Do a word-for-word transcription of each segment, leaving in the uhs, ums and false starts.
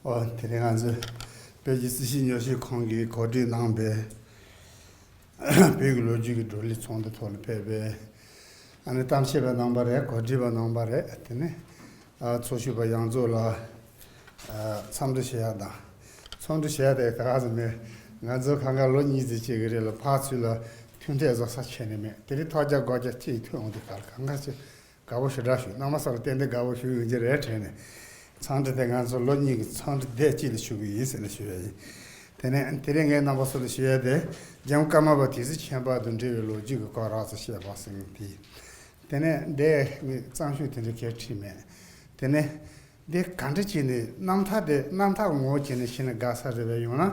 ཨོ། དེ་རིང་ང་ཚོས་བོད་ཀྱི་སྲིད་བྱུས་ཉམས་ཞིབ་ཁང་གིས་གོ་སྒྲིག་གནང་པའི་བོད་ཀྱི་ལོ་རྒྱུས་ཀྱི་བགྲོ་གླེང་ཚོགས་འདུ་ཐོག་ལ་ཕེབས་པའི་ཨ་ནི་གཏམ་བཤད་པ་གནང་པ་རེད། གོ་སྒྲིག་པ་གནང་པ་རེད། དེ་ནས་ཨ་ཚོགས་ཞུགས་པ་ཡོངས་རྫོགས་ལ་ཨ་འཚམས་འདྲི་ཞུ་ཡ་དང་། འཚམས་འདྲི་ཞུ་ཡ་དེ་ག་རེ་ཟེར་ནས། ང་ཚོ་གང་ག་ལོ་གཉིས་ཙམ་ཅིག་གི་རིང་ལ་ཕར་ཚུར་ལ་མཐུན་འབྲེལ་བཟོ་ས་བྱས་ནས་མེད། དེ་རིང་ཐོག་རྒྱག་སྒོ་རྒྱག་ཅིག་ཐུག་འོང་དུས་ག་ལ་གང་ག་ཅིག་དགའ་པོ་ཞེ་དྲག་བྱུང་། རྣམ་པ་ཚོ་ལ་ཏན་ཏན་དགའ་པོ་ཞིག་ཡོང་གི་རེད་དྲན་ནས། འཚམས་འདྲི་དེ་ང་ཚོ་ལོ་གཉིས་ཀྱི་འཚམས་འདྲི་དེ་གཅིག་ལ་ཞུ་གི་ཡིན་ཟེར་ནས་ཞུ་ཡ་ཡིན། དེ་ནས་དེ་རིང་ངས་རྣམ་པ་ཚོ་ལ་ཞུ་ཡ་དེ། རྒྱལ་བ་ཀརྨ་པ་དུས་སུ་ཁྱད་པར་དུ་འབྲེལ་བའི་ལོ་རྒྱུས་ཀྱི་སྐོར་རགས་ཙམ་བཤད་པ་ཟིན་དེ། དེ་ནས་འདི་ངས་གཙང་ཤོས་དེ་འདྲ་གས་བྲིས་མེད། དེ་ནས་འདི་ག་འདྲ་བྱས་ནས་རྣམ་ཐར་དེ་རྣམ་ཐར་ངོ་བོ་བྱས་ནས་བཤད་ན་དགའ་ས་རེད་པས། ཡང་ན་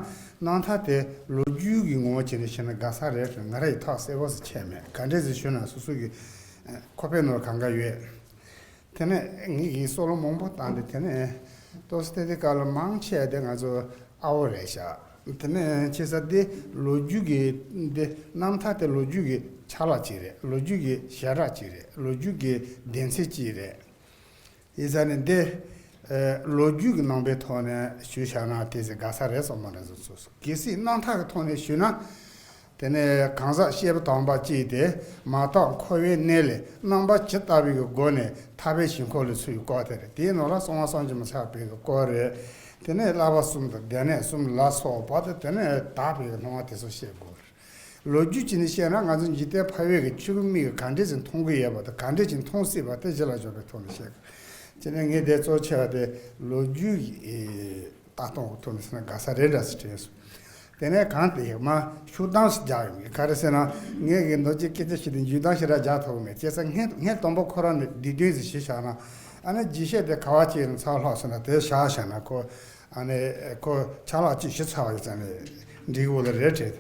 རྣམ་ཐར་དེ་ལོ་རྒྱུས་ཀྱི་ངོ་བོ་བྱས་ནས་བཤད་ན་དགའ་ས་རེད་དྲན། ང་ར་ཡི་ཐག་གསལ་པོ་ཟིག་ཆད་མེད། ག་འདྲས་ཟིག་ཞུ་ན་སོ་སོ་གི་ཁོག་པའི་ནང་གང་ག་ཡོད། དེ་ནས་ངས་ཀྱིས་བསམ་བློ་མང་པོ་བཏང་སྟེ། དེ་ནས་ཏོག་ཙམ་བལྟས་དུས་སྐབས་ལ་མང་ཆེ་བ་དེ་ང་ཚོ་ཨ་བོ་རེད་ཤག་དེ་ནས་ཆེ་ས་དེ་ལོ་རྒྱུས་ཀྱི་འདི་རྣམ་ཐར་དེ་ལོ་རྒྱུས་ཀྱི་ཆ་ལག་ཅིག་རེད། ལོ་རྒྱུས་ཀྱི་ཞལ་རས་ཅིག་རེད། ལོ་རྒྱུས་ཀྱི་སྡེ་ཚན་ཅིག་རེད། ཡིན་ཙང་ནས་འདི་ཨ་ལོ་རྒྱུས་ཀྱི་ནང་པའི་ཐོག་ནས་ཞུས་བཞག་ན་དེ་ཟིག་དགའ་ས་རེད་བསམ་པ་རེད་བཟོ་སོང་། གལ་སྲིད་རྣམ་ཐར་གྱི་ཐོག་ནས་ཞུས་ན། དེ་ནས་གང་ཟག་སྐྱེས་བུ་དམ་པ་གཅིག་དེ་མ་དག་འཁོར་བའི་གནས་ལས་རྣམ་པ་ཇི་ལྟ་བུའི་སྒོ་ནས་ཐར་པའི་ཞིང་ཁམས་ལ་ཚུད་པའི་སྐོར་དེ་རེད། དེའི་ནང་ལ་གསང་བ་བསམ་གྱིས་མི་ཁྱབ་པའི་སྐོར་རེད། དེ་ནས་བསླབ་པ་གསུམ་དང་སྡེ་སྣོད་གསུམ་ལ་སོགས་པ་དང་། དེ་ནས་དག་པའི་སྣང་བ་དེ་ཚོ་བཤད་དགོས་རེད། ལོ་རྒྱུས་ཀྱི་ནི་བཤད་ན་ང་ཚོ་འཇིག་རྟེན་ཕལ་བའི་གི་ཆོས་ཀྱི་མིག་གིས་ག་འདྲས་ཅིག་མཐོང་གི་ཡོད་པ་དང་། ག་འདྲས་ཅིག་མཐོང་སྲིད་པ་དེ་གཞི་ལ་འཇོག་པའི་ཐོག་ནས་བཤད་དགོས། དེ་ནས་ངས་དེ་གཙོ་ཆེ་བ་དེ་ལོ་རྒྱུས་ཀྱི་ལྟ་སྟངས་ཀྱི་ཐོག་ནས་ཟེར་ན་དགའ་ས་རེད་འདྲ་ཞིག་དྲན་སོང་། དེ་ནས་གང་དེ་ཡིག་མ་ཤུགས་ལྡན་ཞིག་རྒྱག་ཡོང་གི། ག་རེ་ཟེར་ན་ངས་ཀྱི་མདོ་སྒྱུ་སྐད་ཆ་ཞིག་དེ་འཇུག་སྟངས་ཞེ་དྲག་རྒྱག་ཐུབ་ཀྱི་མེད། བྱས་ཙང་སྔོན་སྔོན་དང་པོ་ཁོ་རང་ནས་འདི་དོན་ཟིག་ཞུས་བཞག་ན། ཨ་ནི་རྒྱས་བཤད་དེ་ག་བ་ཅིག་ཡིན་ཚར་ལྷག་སོང་ན་དེ་བཞག་བཞག་ན་ཁོ་ཨ་ནི་ཁོ་ཆ་ལག་ཅིག་ཞུས་ཚར་བ་ཡིན་ཙང་ནས་འགྲིག་གི་འོ་ལ་རེད་དྲན།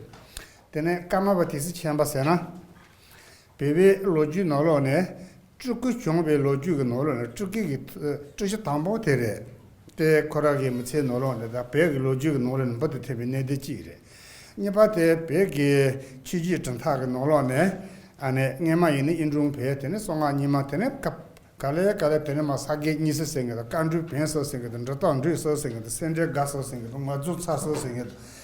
དེ་ནས་ཀརྨ་པ་དུས་སུ་ཁྱད་པར་ཟེར་ན། བོད་པའི་ལོ་རྒྱུས་ནང་ལོགས་ནས་སྤྲུལ་སྐུ་བྱུང་བའི་ལོ་རྒྱུས་ཀྱི་ནང་ལོགས་ནས་སྤྲུལ་སྐུ་གི་སྤྲུལ་གཞི་དང་པོ་དེ་རེད། དེ་ཁོ་རང་གི་མི་ཚེའི་ནང་ལོགས་ནས་དང་བོད་ཀྱི་ལོ་རྒྱུས་ཀྱི་ནང་ལོགས་ནས་འབུར་དུ་ཐོན་པའི་གནད་དོན་གཅིག་རེད། གཉིས་པ་དེ་བོད་ཀྱི་ཆོས་བརྒྱུད་གྲུབ་མཐའ་གི་ནང་ལོགས་ནས་ཨ་ནི་སྔོན་མ་ཡིན་ན་དབྱི་ལུང་བོད། དེ་ནས་གསང་སྔགས་རྙིང་མ། དེ་ནས་སྐབས་ག་ལེ་ག་ལེ། དེ་ནས་མར་ས་དགེ་གཉིས་ཟེར་ཟེར་མཁན་དང་། བཀའ་འགྲོའི་བོན་ཟེར་ཟེར་མཁན་དང་། འབྲི་སྟག་འབྲུག་ཟེར་ཟེར་མཁན་དང་། སེ་འབྲས་དགའ་ཟེར་ཟེར་མཁན་དང་། ངག་རྫོགས་ཚར་ཟེར་ཟེར་མཁན་དང་།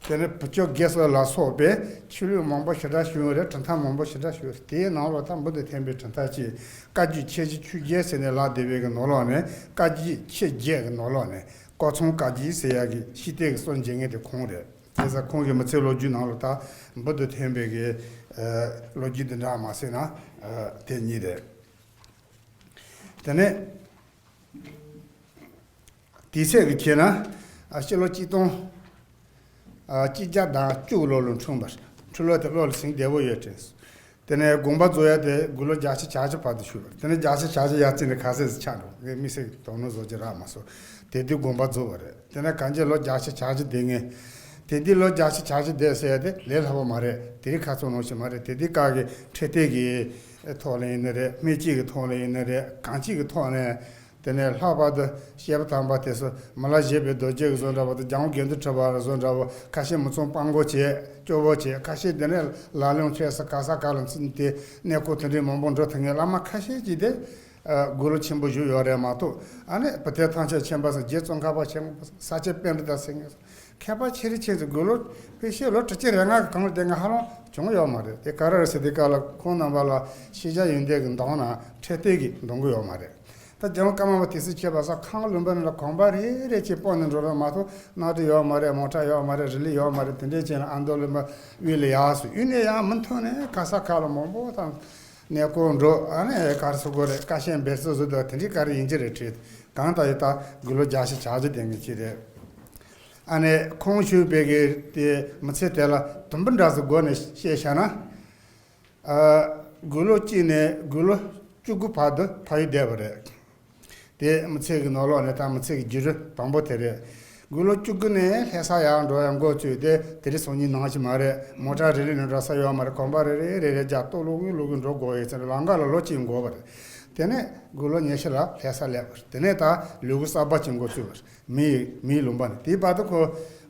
དེ་ནས་བུ་ཆོས་དགེ་ཟེར་ལ་སོགས་པའི་ཆོས་ལུགས་མང་པོ་ཞེ་དྲག་བྱུང་ཡོད་རེད། གྲུབ་མཐའ་མང་པོ་ཞེ་དྲག་བྱུང་ཡོད་རེད། དེའི་ནང་ལ་ད་འབུར་དུ་ཐོན་པའི་གྲུབ་མཐའ་གཅིག་བཀའ་བརྒྱུད་ཆོས་བརྒྱུད་ཆོས་བརྒྱད་ཟེར་ནས་ལབ་བསྡད་པའི་གི་ནང་ལོགས་ནས། བཀའ་བརྒྱུད་ཆོས་བརྒྱད་ཀྱི་ནང་ལོགས་ནས་ཀོ་ཚང་བཀའ་བརྒྱུད་ཟེར་ཡག་གི་ཤེས་ལྡན་གྱི་སྲོལ་འབྱེད་མཁན་དེ་ཁོང་རེད། དེ་ཙང་ཁོང་གི་མི་ཚེའི་ལོ་རྒྱུས་ནང་ལ་ད་འབུར་དུ་ཐོན་པའི་གི་ཨ་ལོ་རྒྱུས་འདི་འདྲ་མ་ཟེར་ན་ཨ་དེ་གཉིས་རེད། དེ་ནས་དུས་ཚོད་ཀྱི་ཁྱེར་ན་ཨ་ཕྱི་ལོ་གཅིག་སྟོང་ཨ་གཅིག་བརྒྱ་དང་བཅུ་ལོ་ལ་འཁྲུངས་པ་རེད། འཁྲུངས་ལོ་དེ་བློ་ལ་ཟིན་བདེ་པོ་ཡོད་དྲན་སོང་། དེ་ནས་དགོངས་པ་རྫོགས་ཡ་དེ་དགུང་ལོ་བརྒྱད་ཅུ་གྱ་གཅིག་བར་དུ་བཞུགས་པ་རེད། དེ་ནས་བརྒྱད་ཅུ་གྱ་གཅིག་ཡར་བརྩིས་ནས་ག་ཚོད་ཅིག་ཆགས་འགྲོ། ངས་དམིགས་བསལ་གྱི་དོགས་སྣང་བཟོ་རྒྱུ་རག་མ་སོང་། དེ་དུས་དགོངས་པ་རྫོགས་པ་རེད། དེ་ནས་གང་ཅི་ལོ་བརྒྱད་ཅུ་གྱ་གཅིག་བསྡད་མཁན། དེ་དུས་ལོ་བརྒྱད་ཅུ་གྱ་གཅིག་བསྡད་ཟེར་ཡ་དེ་ལས་སླ་པོ་མ་རེད། དེ་རིང་ཁ་སང་ནང་བཞིན་མ་རེད། དེ་དུས་སྐབས་ཀྱི་འཕྲོད་བསྟེན་གྱི་ཐོག་ལ་ཡིན་ན་རེད། སྨན་དཔྱད་ཀྱི་ཐོག་ལ་ཡིན་ན་རེད། གང་ཅིའི་ཐོག་ནས། དེ་ནས་ལྷག་པར་དུ་སྐྱེས་བུ་དམ་པ་དེ་ཚོ་མི་ལ་བཞད་པའི་རྡོ་རྗེ་གི་བཟོ་འདྲ་བོ་དང་། འཇམ་དགུན་འདུལ་ཁྲི་པ་བཟོ་འདྲ་བོ། ཁ་ཤས་མི་ཚང་དཔང་པོ་བྱས་སྐྱོ་བོ་བྱས། ཁ་ཤས་དེ་ནས་ལ་ལུང་ཕྱོགས་སུ་ག་ས་ག་ལ་ཚུད་དེ་གནས་སྐོར་དེ་འདྲའི་མང་པོ་འགྲོ་ཐུབ་མཁན་བླ་མ་ཁ་ཤས་ཀྱིས་དེ་དགུང་ལོ་ཆེན་པོ་བཞུགས་ཡོད་རེད་མ་གཏོགས། ཨ་ནི་བུ་སྟོན་ཐམས་ཅད་མཁྱེན་པ་ཟེར། རྗེ་ཙོང་ཁ་པ་ཆེན་པོ། ས་སྐྱ་པཎྜི་ཏ་ཟེར་མཁན། མཁས་པ་ཆེ་རིགས་ཆེ་ཚོ་དགུང་ལོ་ཕལ་ཆེར་ལོ་དྲུག་ཅུ་རེ་ལྔ་གི་གང་ལ་དེ་སྔ་ཧ་ལམ་བྱུང་ཡོད་མ་རེད། དེ་ག་རེ་རེད་ཟེར་དུས་སྐབས་ལ་ཁོང་རྣམ་པ་ལ་ཤེས་བྱ་ཡོན་ཏན་གྱིས་འདང་ན་འཕྲོད་བསྟེན་གྱིས་འདང་གི་ཡོད་མ་རེད། ད་རྒྱལ་བ་ཀརྨ་པ་དུས་སུ་ཁྱེད་པ་ས་ཁང་ལུང་པ་ནང་ལ་གོམ་པ་རེ་རེ་བྱས་སྤོ་ནས་འགྲོ་བ་མ་གཏོགས། གནམ་གྲུ་ཡོད་མ་རེད། མོ་ཊ་ཡོད་མ་རེད། རི་ལི་ཡོད་མ་རེད། དེ་འདྲས་བྱས་ནས་ཨ་མདོ་ལུང་པ་དབུས་ལ་ཡར་སོང་། དབུས་ནས་ཡར་མུ་མཐུད་ནས་ག་ས་ག་ལ་མང་པོ་དང་གནས་སྐོར་འགྲོ། ཨ་ནི་ག་རེ་ཟེར་དགོས་རེད། ཀ་ཤན་བེར་སོ་བཟོ་འདུག། དེ་འདྲས་ག་རེ་ཡིན་གྱི་རེད་དྲིས། གང་ལྟར་ཡིན་ད་དགུང་ལོ་བརྒྱད་ཅུ་གྱ་གཅིག་ལྡན་མཁན་ཅིག་རེད། ཨ་ནི་ཁོང་བཞུགས་པའི་གི་དེ་མི་ཚེ་དེ་ལ་དུམ་བུ་འདྲ་ཟིག་སྒོ་ནས་བཤད་བཞག་ན། ཨ་དགུང་ལོ་གཅིག་ནས་དགུང་ལོ་བཅུ་དགུ་བར་དུ་ཕ་ཡུལ་བསྡད་པ་རེད། དེ་མི་ཚེ་གི་ནང་ལོགས་ནས་ད་མི་ཚེ་གི་བརྒྱུད་རིམ་དང་པོ་དེ་རེད། དགུང་ལོ་བཅུ་དགུ་ནས་ལྷ་ས་ཡར་འགྲོ་ཡ་འགོ་བཙུགས་ཏེ། དེ་རིང་སང་ཉིན་ནང་བཞིན་མ་རེད། མོ་ཊ་རི་ལི་ནང་འགྲོ་ས་ཡོད་མ་རེད། གོམ་པ་རེ་རེ་རེ་རེ་རྒྱག་སྟོད་ལུགས་དབུས་ལུགས་འགྲོ་དགོས་ཡོད་ཚེ་ལམ་ཁ་ལ་ལོ་གཅིག་འགོར་བ་རེད། དེ་ནས་དགུང་ལོ་ཉི་ཤུ་ལ་ལྷ་ས་སླེབས་པ་རེད། དེ་ནས་ད་ལུས་ཀྱི་གསར་པ་ཅིག་འགོ་བཙུགས་པ་རེད། མི་ཡི་མི་ཡི་ལུང་པ་ནས། དེའི་བར་དུ་ཁོ་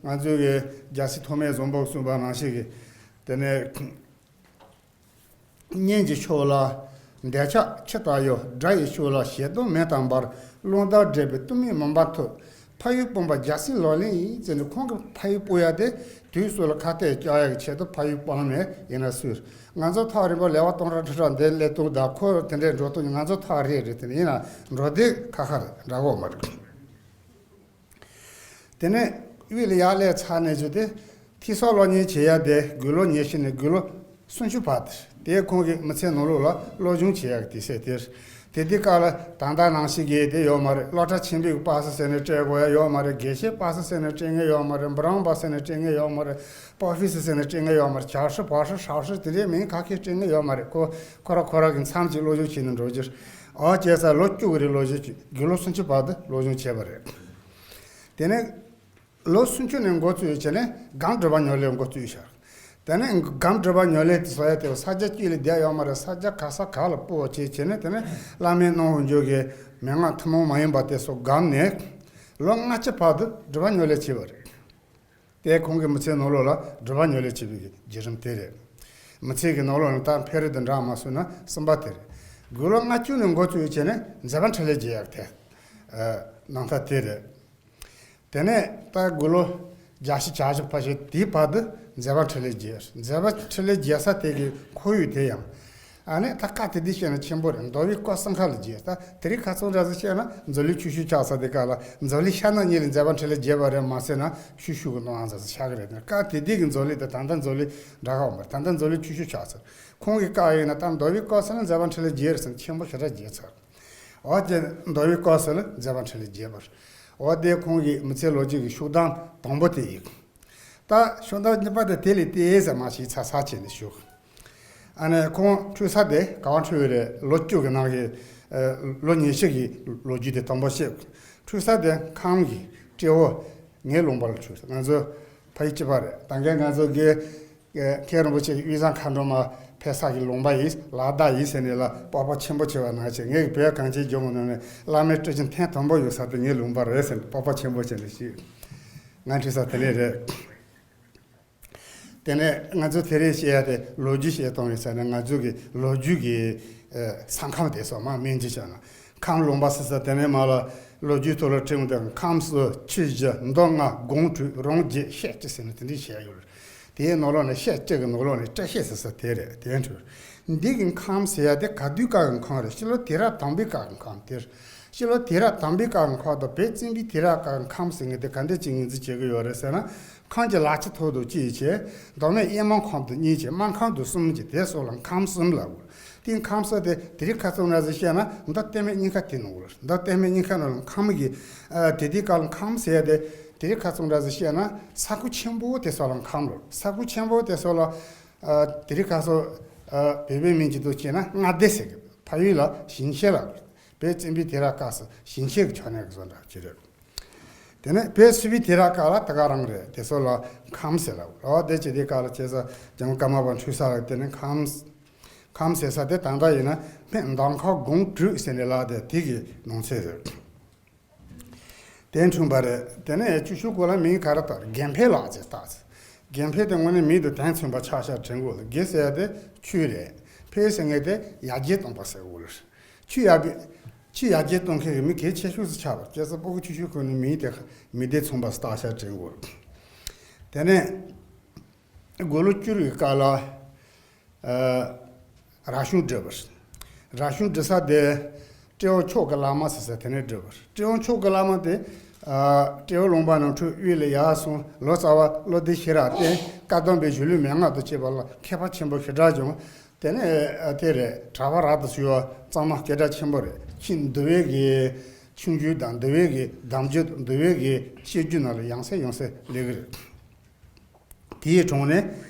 ང་ཚོའི་གི་རྒྱལ་སྲས་ཐོགས་མེད་བཟང་པོ་གསུངས་པ་ནང་བཞིན་གི། དེ་ནས་གཉེན་གྱི་ཕྱོགས་ལ་འདོད་ཆགས་ཆུ་ལྟར་གཡོ། དགྲ་ཡི་ཕྱོགས་ལ་ཞེ་སྡང་མེ་ལྟར་འབར། རླུང་ལྟར་བསྒྲིབས་པའི་གཏི་མུག་མུན་པ་འཐུལ། ཕ་ཡུལ་སྤུངས་པ་རྒྱལ་སྲས་ལག་ལེན་ཡིན་ཟེར་ནས། ཁོང་གི་ཕ་ཡུལ་སྤུངས་ཡ་དེ་དུས་སུ་ལ་ཁ་གཏད་བཅག་ཡ་གི་ཆེད་དུ་ཕ་ཡུལ་སྤངས་ནས་ཡིན་ན་སུས། ང་ཚོ་ཐག་རིང་པོ་ལེ་བ་སྟོང་ཕྲག་ཁྲི་ཕྲག་འདི་སླེབས་དུས་ད་ཁོ་དེ་འདྲའི་འགྲོ་དུས་ང་ཚོ་ཐག་རིང་རེད། དེ་ནས་ཡིན་ན་འགྲོ་དུས་ཁ་ཁ་རེད། འདྲ་བོ་མ་རེད། དེ་ནས་དབུས་ལ་ཡར་སླེབས་ཚར་ནས་བརྗོད་དེ། ཐིག་སོགས་གློག་བརྙན་བྱེད་ཡ་དེ་དགུང་ལོ་ཉི་ཤུ་ནས་དགུང་ལོ་སུམ་ཅུ་བར་དུ་དེ་ཁོང་གི་མི་ཚེ་ནང་ལོགས་ལ་སློབ་སྦྱོང་བྱེད་ཡག་གི་དུས་ཚོད་དེར། དེ་དུས་སྐབས་ལ་ད་ལྟ་ནང་བཞིན་གྱི་དེ་ཡོད་མ་རེད། སློབ་གྲྭ་ཆེན་པོའི་པ་སེ་ཟེར་ནས་སྤྲད་དགོས་ཡ་ཡོད་མ་རེད། དགེ་བཤེས་པ་སེ་ཟེར་ནས་སྤྲད་མཁན་ཡོད་མ་རེད། འབུམ་རམས་པ་ཟེར་ནས་སྤྲད་མཁན་ཡོད་མ་རེད། པོ་ཧྥི་སི་ཟེར་ནས་སྤྲད་མཁན་ཡོད་མ་རེད། ཇཱ་ཧྲི་བ་ཧྲི་ཧྲ་ཧྲི་དེ་འདྲའི་མིང་ག་གེ་སྤྲད་མཁན་ཡོད་མ་རེད། ཁོ་ཁོ་ར་ཁོ་ར་གི་མཚམས་ཀྱི་སློབ་སྦྱོང་བྱས་ནས་འགྲོ་རྒྱུར། ཨོ་བྱས་ཙང་ལོ་བཅུ་གི་རིང་སློབ་སྦྱོང་བྱས། དགུང་ལོ་སུམ་ཅུ་བར་དུ་སློབ་སྦྱོང་བྱས་པ་རེད། དེ་ནས་ལོ་སུམ་ཅུ་ནས་འགོ་བཙུགས་བྱས་ནས་སྒམ་སྒྲུབ་པ་ཉམས་ལེན་འགོ་བཙུགས་ཤག་དེ་ནས་སྒམ་སྒྲུབ་པ་ཉམས་ལེན་དེ་བཟོ་ཡ་དེ་ས་ཆ་གཅིག་ལ་བསྡད་ཡོད་མ་རེད། ས་ཆ་ག་ས་ག་ལ་སྤོ་བྱས་བྱས་ནས། དེ་ནས་བླ་མའི་གནང་བ་འཇོག་གི་མན་ངག་ཐུན་མོང་མ་ཡིན་པ་དེ་ཚོ་སྒོམ་ནས་ལོ་ལྔ་བཅུ་བར་དུ་སྒྲུབ་པ་ཉམས་ལེན་བྱས་པ་རེད། དེ་ཁོང་གི་མི་ཚེའི་ནང་ལོགས་ལ་སྒྲུབ་པ་ཉམས་ལེན་བྱས་པའི་བརྒྱུད་རིམ་དེ་རེད། མི་ཚེ་གི་ནང་ལོགས་ནས་ད་འཕེལ་རིམ་དེ་འདྲ་མ་སོང་ན་གསུམ་པ་དེ་རེད། དགུང་ལོ་ལྔ་བཅུ་ནས་འགོ་བཙུགས་བྱས་ནས་མཛད་པ་འཕྲིན་ལས་རྒྱས་ཡག་དེ་ནང་ཐ་དེ་རེད། དེ་ནས་ད་དགུང་ལོ་བརྒྱད་ཅུ་གྱ་བཞི་ཕལ་ཆེར་དེའི་བར་དུ་མཛད་པ་འཕྲིན་ལས་རྒྱས། མཛད་པ་འཕྲིན་ལས་རྒྱས་ས་དེ་གི་ཁོར་ཡུག་དེ་ཡང་། ཨ་ནི་ད་སྐབས་དེ་དུས་བཤད་ན་ཆེན་པོ་རེད། མདོ་དབུས་ཀོ་ས་མཁར་ལ་རྒྱས། ད་དེ་རིང་ཁ་སང་འདྲ་ཟིག་བཤད་ན་མཛོད་གླིང་ཆུ་ཤུར་ཆགས་ས་དེ་ག་ལ། མཛོད་གླིང་ཤར་ནགས་གཉིས་ལ་མཛད་པ་འཕྲིན་ལས་རྒྱས་པ་རེད་མ་ཟེར་ན་ཆུ་ཤུར་གི་སྣང་བ་འཛག་ས་ཆགས་ཀྱི་རེད། སྐབས་དེ་དུས་ཀྱི་མཛོད་གླིང་དང་ད་ལྟ་མཛོད་གླིང་འདྲ་ག་བ་མ་རེད། ད་ལྟ་མཛོད་གླིང་ཆུ་ཤུར་ཆགས་ས། ཁོང་གི་སྐབས་ཡིན་ན་ད་མདོ་དབུས་ཀོ་ས་ལ་མཛད་པ་འཕྲིན་ལས་རྒྱས་རེད་ཟེར་ན་ཆེན་པོ་ཞེ་དྲག་རྒྱས་ཚར། འོ་དེ་མདོ་དབུས་ཀོ་ས་ལ་མཛད་པ་འཕྲིན་ལས་རྒྱས་པ་རེད། འོ་དེ་ཁོང་གི་མི་ཚེ་ལོ་རྒྱུས་ཀྱི་ཤུགས་ལྡན་དང་པོ་དེ་ཡིན། ད་ཤོག་ལྡེབ་གཉིས་པ་དེ་དེ་ལས་ཏོག་ཙམ་མར་ཞིག་ཚ་ཚ་བྱས་ནས་ཞུ། ཨ་ནི་ཁོང་འཁྲུངས་ས་དེ་ག་བ་འཁྲུངས་ཡོད་རེད། ལོ་བཅུ་གི་ནང་གི་ཨ་ལོ་ཉི་ཤུ་གི་ལོ་རྒྱུས་དེ་དང་པོ་བཤད། འཁྲུངས་ས་དེ་ཁམས་ཀྱི་སྤྲེའུ་ངན་ལུང་པ་ལ་འཁྲུངས། ང་ཚོ་ཕ་ཡུལ་གཅིག་པ་རེད། ད་གིན་ང་ཚོ་གི་ཨ་མཁན་རིན་པོ་ཆེ་གི་དབུས་གཙང་མཁའ་འགྲོ་མ་ཕེབས་ས་གི་ལུང་པ་ཡིན། ལ་དྭགས་ཡིན་ཟེར་ནས་ལ་སྤོབས་པ་ཆེན་པོ་བྱེད་པ་ནང་བཞིན། ངས་བོད་གངས་ཅན་ལྗོངས་ནང་ནས་བླ་མའི་སྤྲུལ་སྐྱེས་ཐེངས་དང་པོ་ཡོད་ས་དེ་ངན་ལུང་པ་རེད་ཟེར་ནས་སྤོབས་པ་ཆེན་པོ་བྱས་ནས་ཞུས། ང་འཁྲུངས་ས་དེ་ནས་རེད། དེ་ནས་ང་ཚོ་དེ་རིང་བཤད་ཡ་དེ་ལོ་རྒྱུས་བཤད་སྟངས་ཡིན་ཟེར་ན། ང་ཚོ་གི་ལོ་རྒྱུས་ཀྱི་ཨ་ས་ཁམས་དེ་སོགས་མར་སྨིན་རྒྱུ་བྱས་ན། ཁམས་ལུང་པ་ཟེར་ས་དེ་ནས་མར་ལ་ལོ་རྒྱུས་ཐོག་ལ་བྲིས་འོང་དུས་ཁམས་སུ་ཆུ་བཞི་མདོ་ལྔ་སྒང་དྲུག་རོང་བརྒྱད་ཤོད་གཅིག་ཟེར་ནས་དེ་འདྲ་བཤད་ཡོད་རེད། དེའི་ནང་ལོགས་ནས་ཤོད་གཅིག་གི་ནང་ལོགས་ནས་བཀྲ་ཤིས་ཟེར་ས་དེ་རེད། དེ་འཕྲོས་འདི་གི་ཁམས་ཟེར་ཡ་དེ་ག་དུས་སྐབས་ཀྱི་ཁམས་རེད། སྤྱི་ལོ་དུས་རབས་དང་པོའི་སྐབས་ཀྱི་ཁམས་དེ་རེད། སྤྱི་ལོ་དུས་རབས་དང་པོའི་སྐབས་ཀྱི་ཁམས་དང་བོད་བཙན་པོའི་དུས་རབས་སྐབས་ཀྱི་ཁམས་ཟེར་མཁན་དེ་ག་འདྲ་ཅིག་ངོས་འཛིན་བྱེད་ཀྱི་ཡོད་རེད་ཟེར་ན། ཁམས་ཀྱི་ལ་ཕྱི་ཐོག་ཏུ་གཅིག་བྱས། མདོ་སྨད་དབྱེ་མ་ཁམས་དུ་གཉིས་བྱས། སྨད་ཁམས་དུ་གསུམ་བྱས། དེ་སོགས་ལ་ཁམས་གསུམ་ལབ་དགོས། དེ་ཁམས་གསུམ་དེ་དེ་རིང་ཁ་སང་འདྲ་ཟིག་བཤད་ན་མདོ་སྟོད་སྨད་གཉིས་ཀ་དེ་ནང་ལ། མདོ་སྟོད་སྨད་གཉིས་ཀ་ནང་ལ་ཁམས་ཀྱི་ཨ་དེ་དུས་སྐབས་ལ་ཁམས་ཟེར་ཡ་དེ་དེ་རིང་ཁ་སང་འདྲ་ཟིག་བཤད་ན་ས་ཁུག་ཆེན་པོ་དེ་སོགས་ལ་ཁམས་ལབ། ས་ཁུག་ཆེན་པོ་དེ་སོགས་ལ་ཨ་དེ་རིང་ཁ་སང་ཨ་བོད་པའི་མིང་ཅིག་ཏུ་བྱས་ན་མངའ་སྡེ་ཟེར་གི། ཕ་ཡུལ་ལ་ཞིང་ཆེན་ལབ། བོད་བཙན་པོའི་དུས་རབས་སྐབས་སུ་ཞིང་ཆེན་གྱི་ཕྱོགས་ནས་བཟོ་འདྲ་ཅིག་རེད། དེ་ནས་བོད་སིལ་བུའི་དུས་རབས་སྐབས་ལ་དེ་ག་རང་རེད། དེ་ཚོ་ལ་ཁམས་ཟེར་ལ། འོ་དེ་བྱས་དུས་སྐབས་ལ་བྱས་ཙང་ཇོ་མོ་ཀརྨ་པ་འཁྲུངས་ས་ལ་དེ་ནས་ཁམས། ཁམས་ཟེར་ས་དེ་ད་ལྟ་ཡིན་ན་སྨད་མདའ་ཁམས་སྒང་དྲུག་ཟེར་ནས་ལབ་དེ་དེ་གི་ནང་ཚན་རེད། དེ་འཁྲུངས་པ་རེད། དེ་ནས་ཆུ་ཤུར་ཁུལ་ལ་མིང་ག་རེ་བཏགས། དགེ་འཕེལ་ལགས་ཟེར་བཏགས། དགེ་འཕེལ་དེ་དངོས་གནས་མིང་དང་དོན་མཚུངས་པ་ཆགས་ཤག་དྲན་དགོས་ལ། དགེ་ཟེར་ཡ་དེ་ཆོས་རེད། འཕེལ་ཟེར་མཁན་དེ་ཡར་རྒྱས་གཏོང་པ་ཟེར་དགོས་ལ། ཆོས་ཡར་རྒྱས། ཆོས་ཡར་རྒྱས་གཏོང་མཁན་གྱི་མི་གལ་ཆེ་ཤོས་སུ་ཆགས་པ། བྱས་ཙང་སྤུ་གུ་ཆུ་ཤུར་ཁུལ་ནས་མིང་དེ་མིང་དོན་མཚུངས་པ་བཏགས་ཤག་དྲན་དགོས་ལ། དེ་ནས་དགུང་ལོ་བཅུ་རེའི་སྐབས་ལ། ཨ་རབ་བྱུང་བསྒྲིགས་པ་རེད། རབ་བྱུང་བསྒྲིགས་ས་དེ་སྤྲེའུ་མཆོག་གི་བླ་མ་ཟེར་ས་དེ་ནས་བསྒྲིགས་པ་རེད། སྤྲེའུ་མཆོག་གི་བླ་མ་དེ་ཨ་སྤྲེའུ་ལུང་པ་ནས་འཁྲུངས། དབུས་ལ་ཡར་སོང་། ལོ་ཙཱ་བ་བློ་ལྡན་ཤེས་རབ་བསྟེན། བཀའ་གདམས་པའི་གཞུང་ལུགས་མན་ངག་དང་བཅས་པ་ལ་མཁས་པ་ཆེན་པོ་ཞེ་དྲག་བྱུང་། དེ་ནས་ཨ་དེ་རེད། གྲྭ་པ་རབ་ཏུ་བྱུང་བ་གཙང་མ་སྐད་གྲགས་ཆེན་པོ་རེད། ཁྱེད་འདུལ་བའི་གི་ཆུང་རྒྱུན་དང་། འདུལ་བའི་གི་གདམས་རྒྱུད་དང་། འདུལ་བའི་གི་བཤད་རྒྱུད་ནང་ལ་ཡང་སེ་ཡང་སེ་སླེབས་གི་རེད། དེའི་དྲུང་ནས་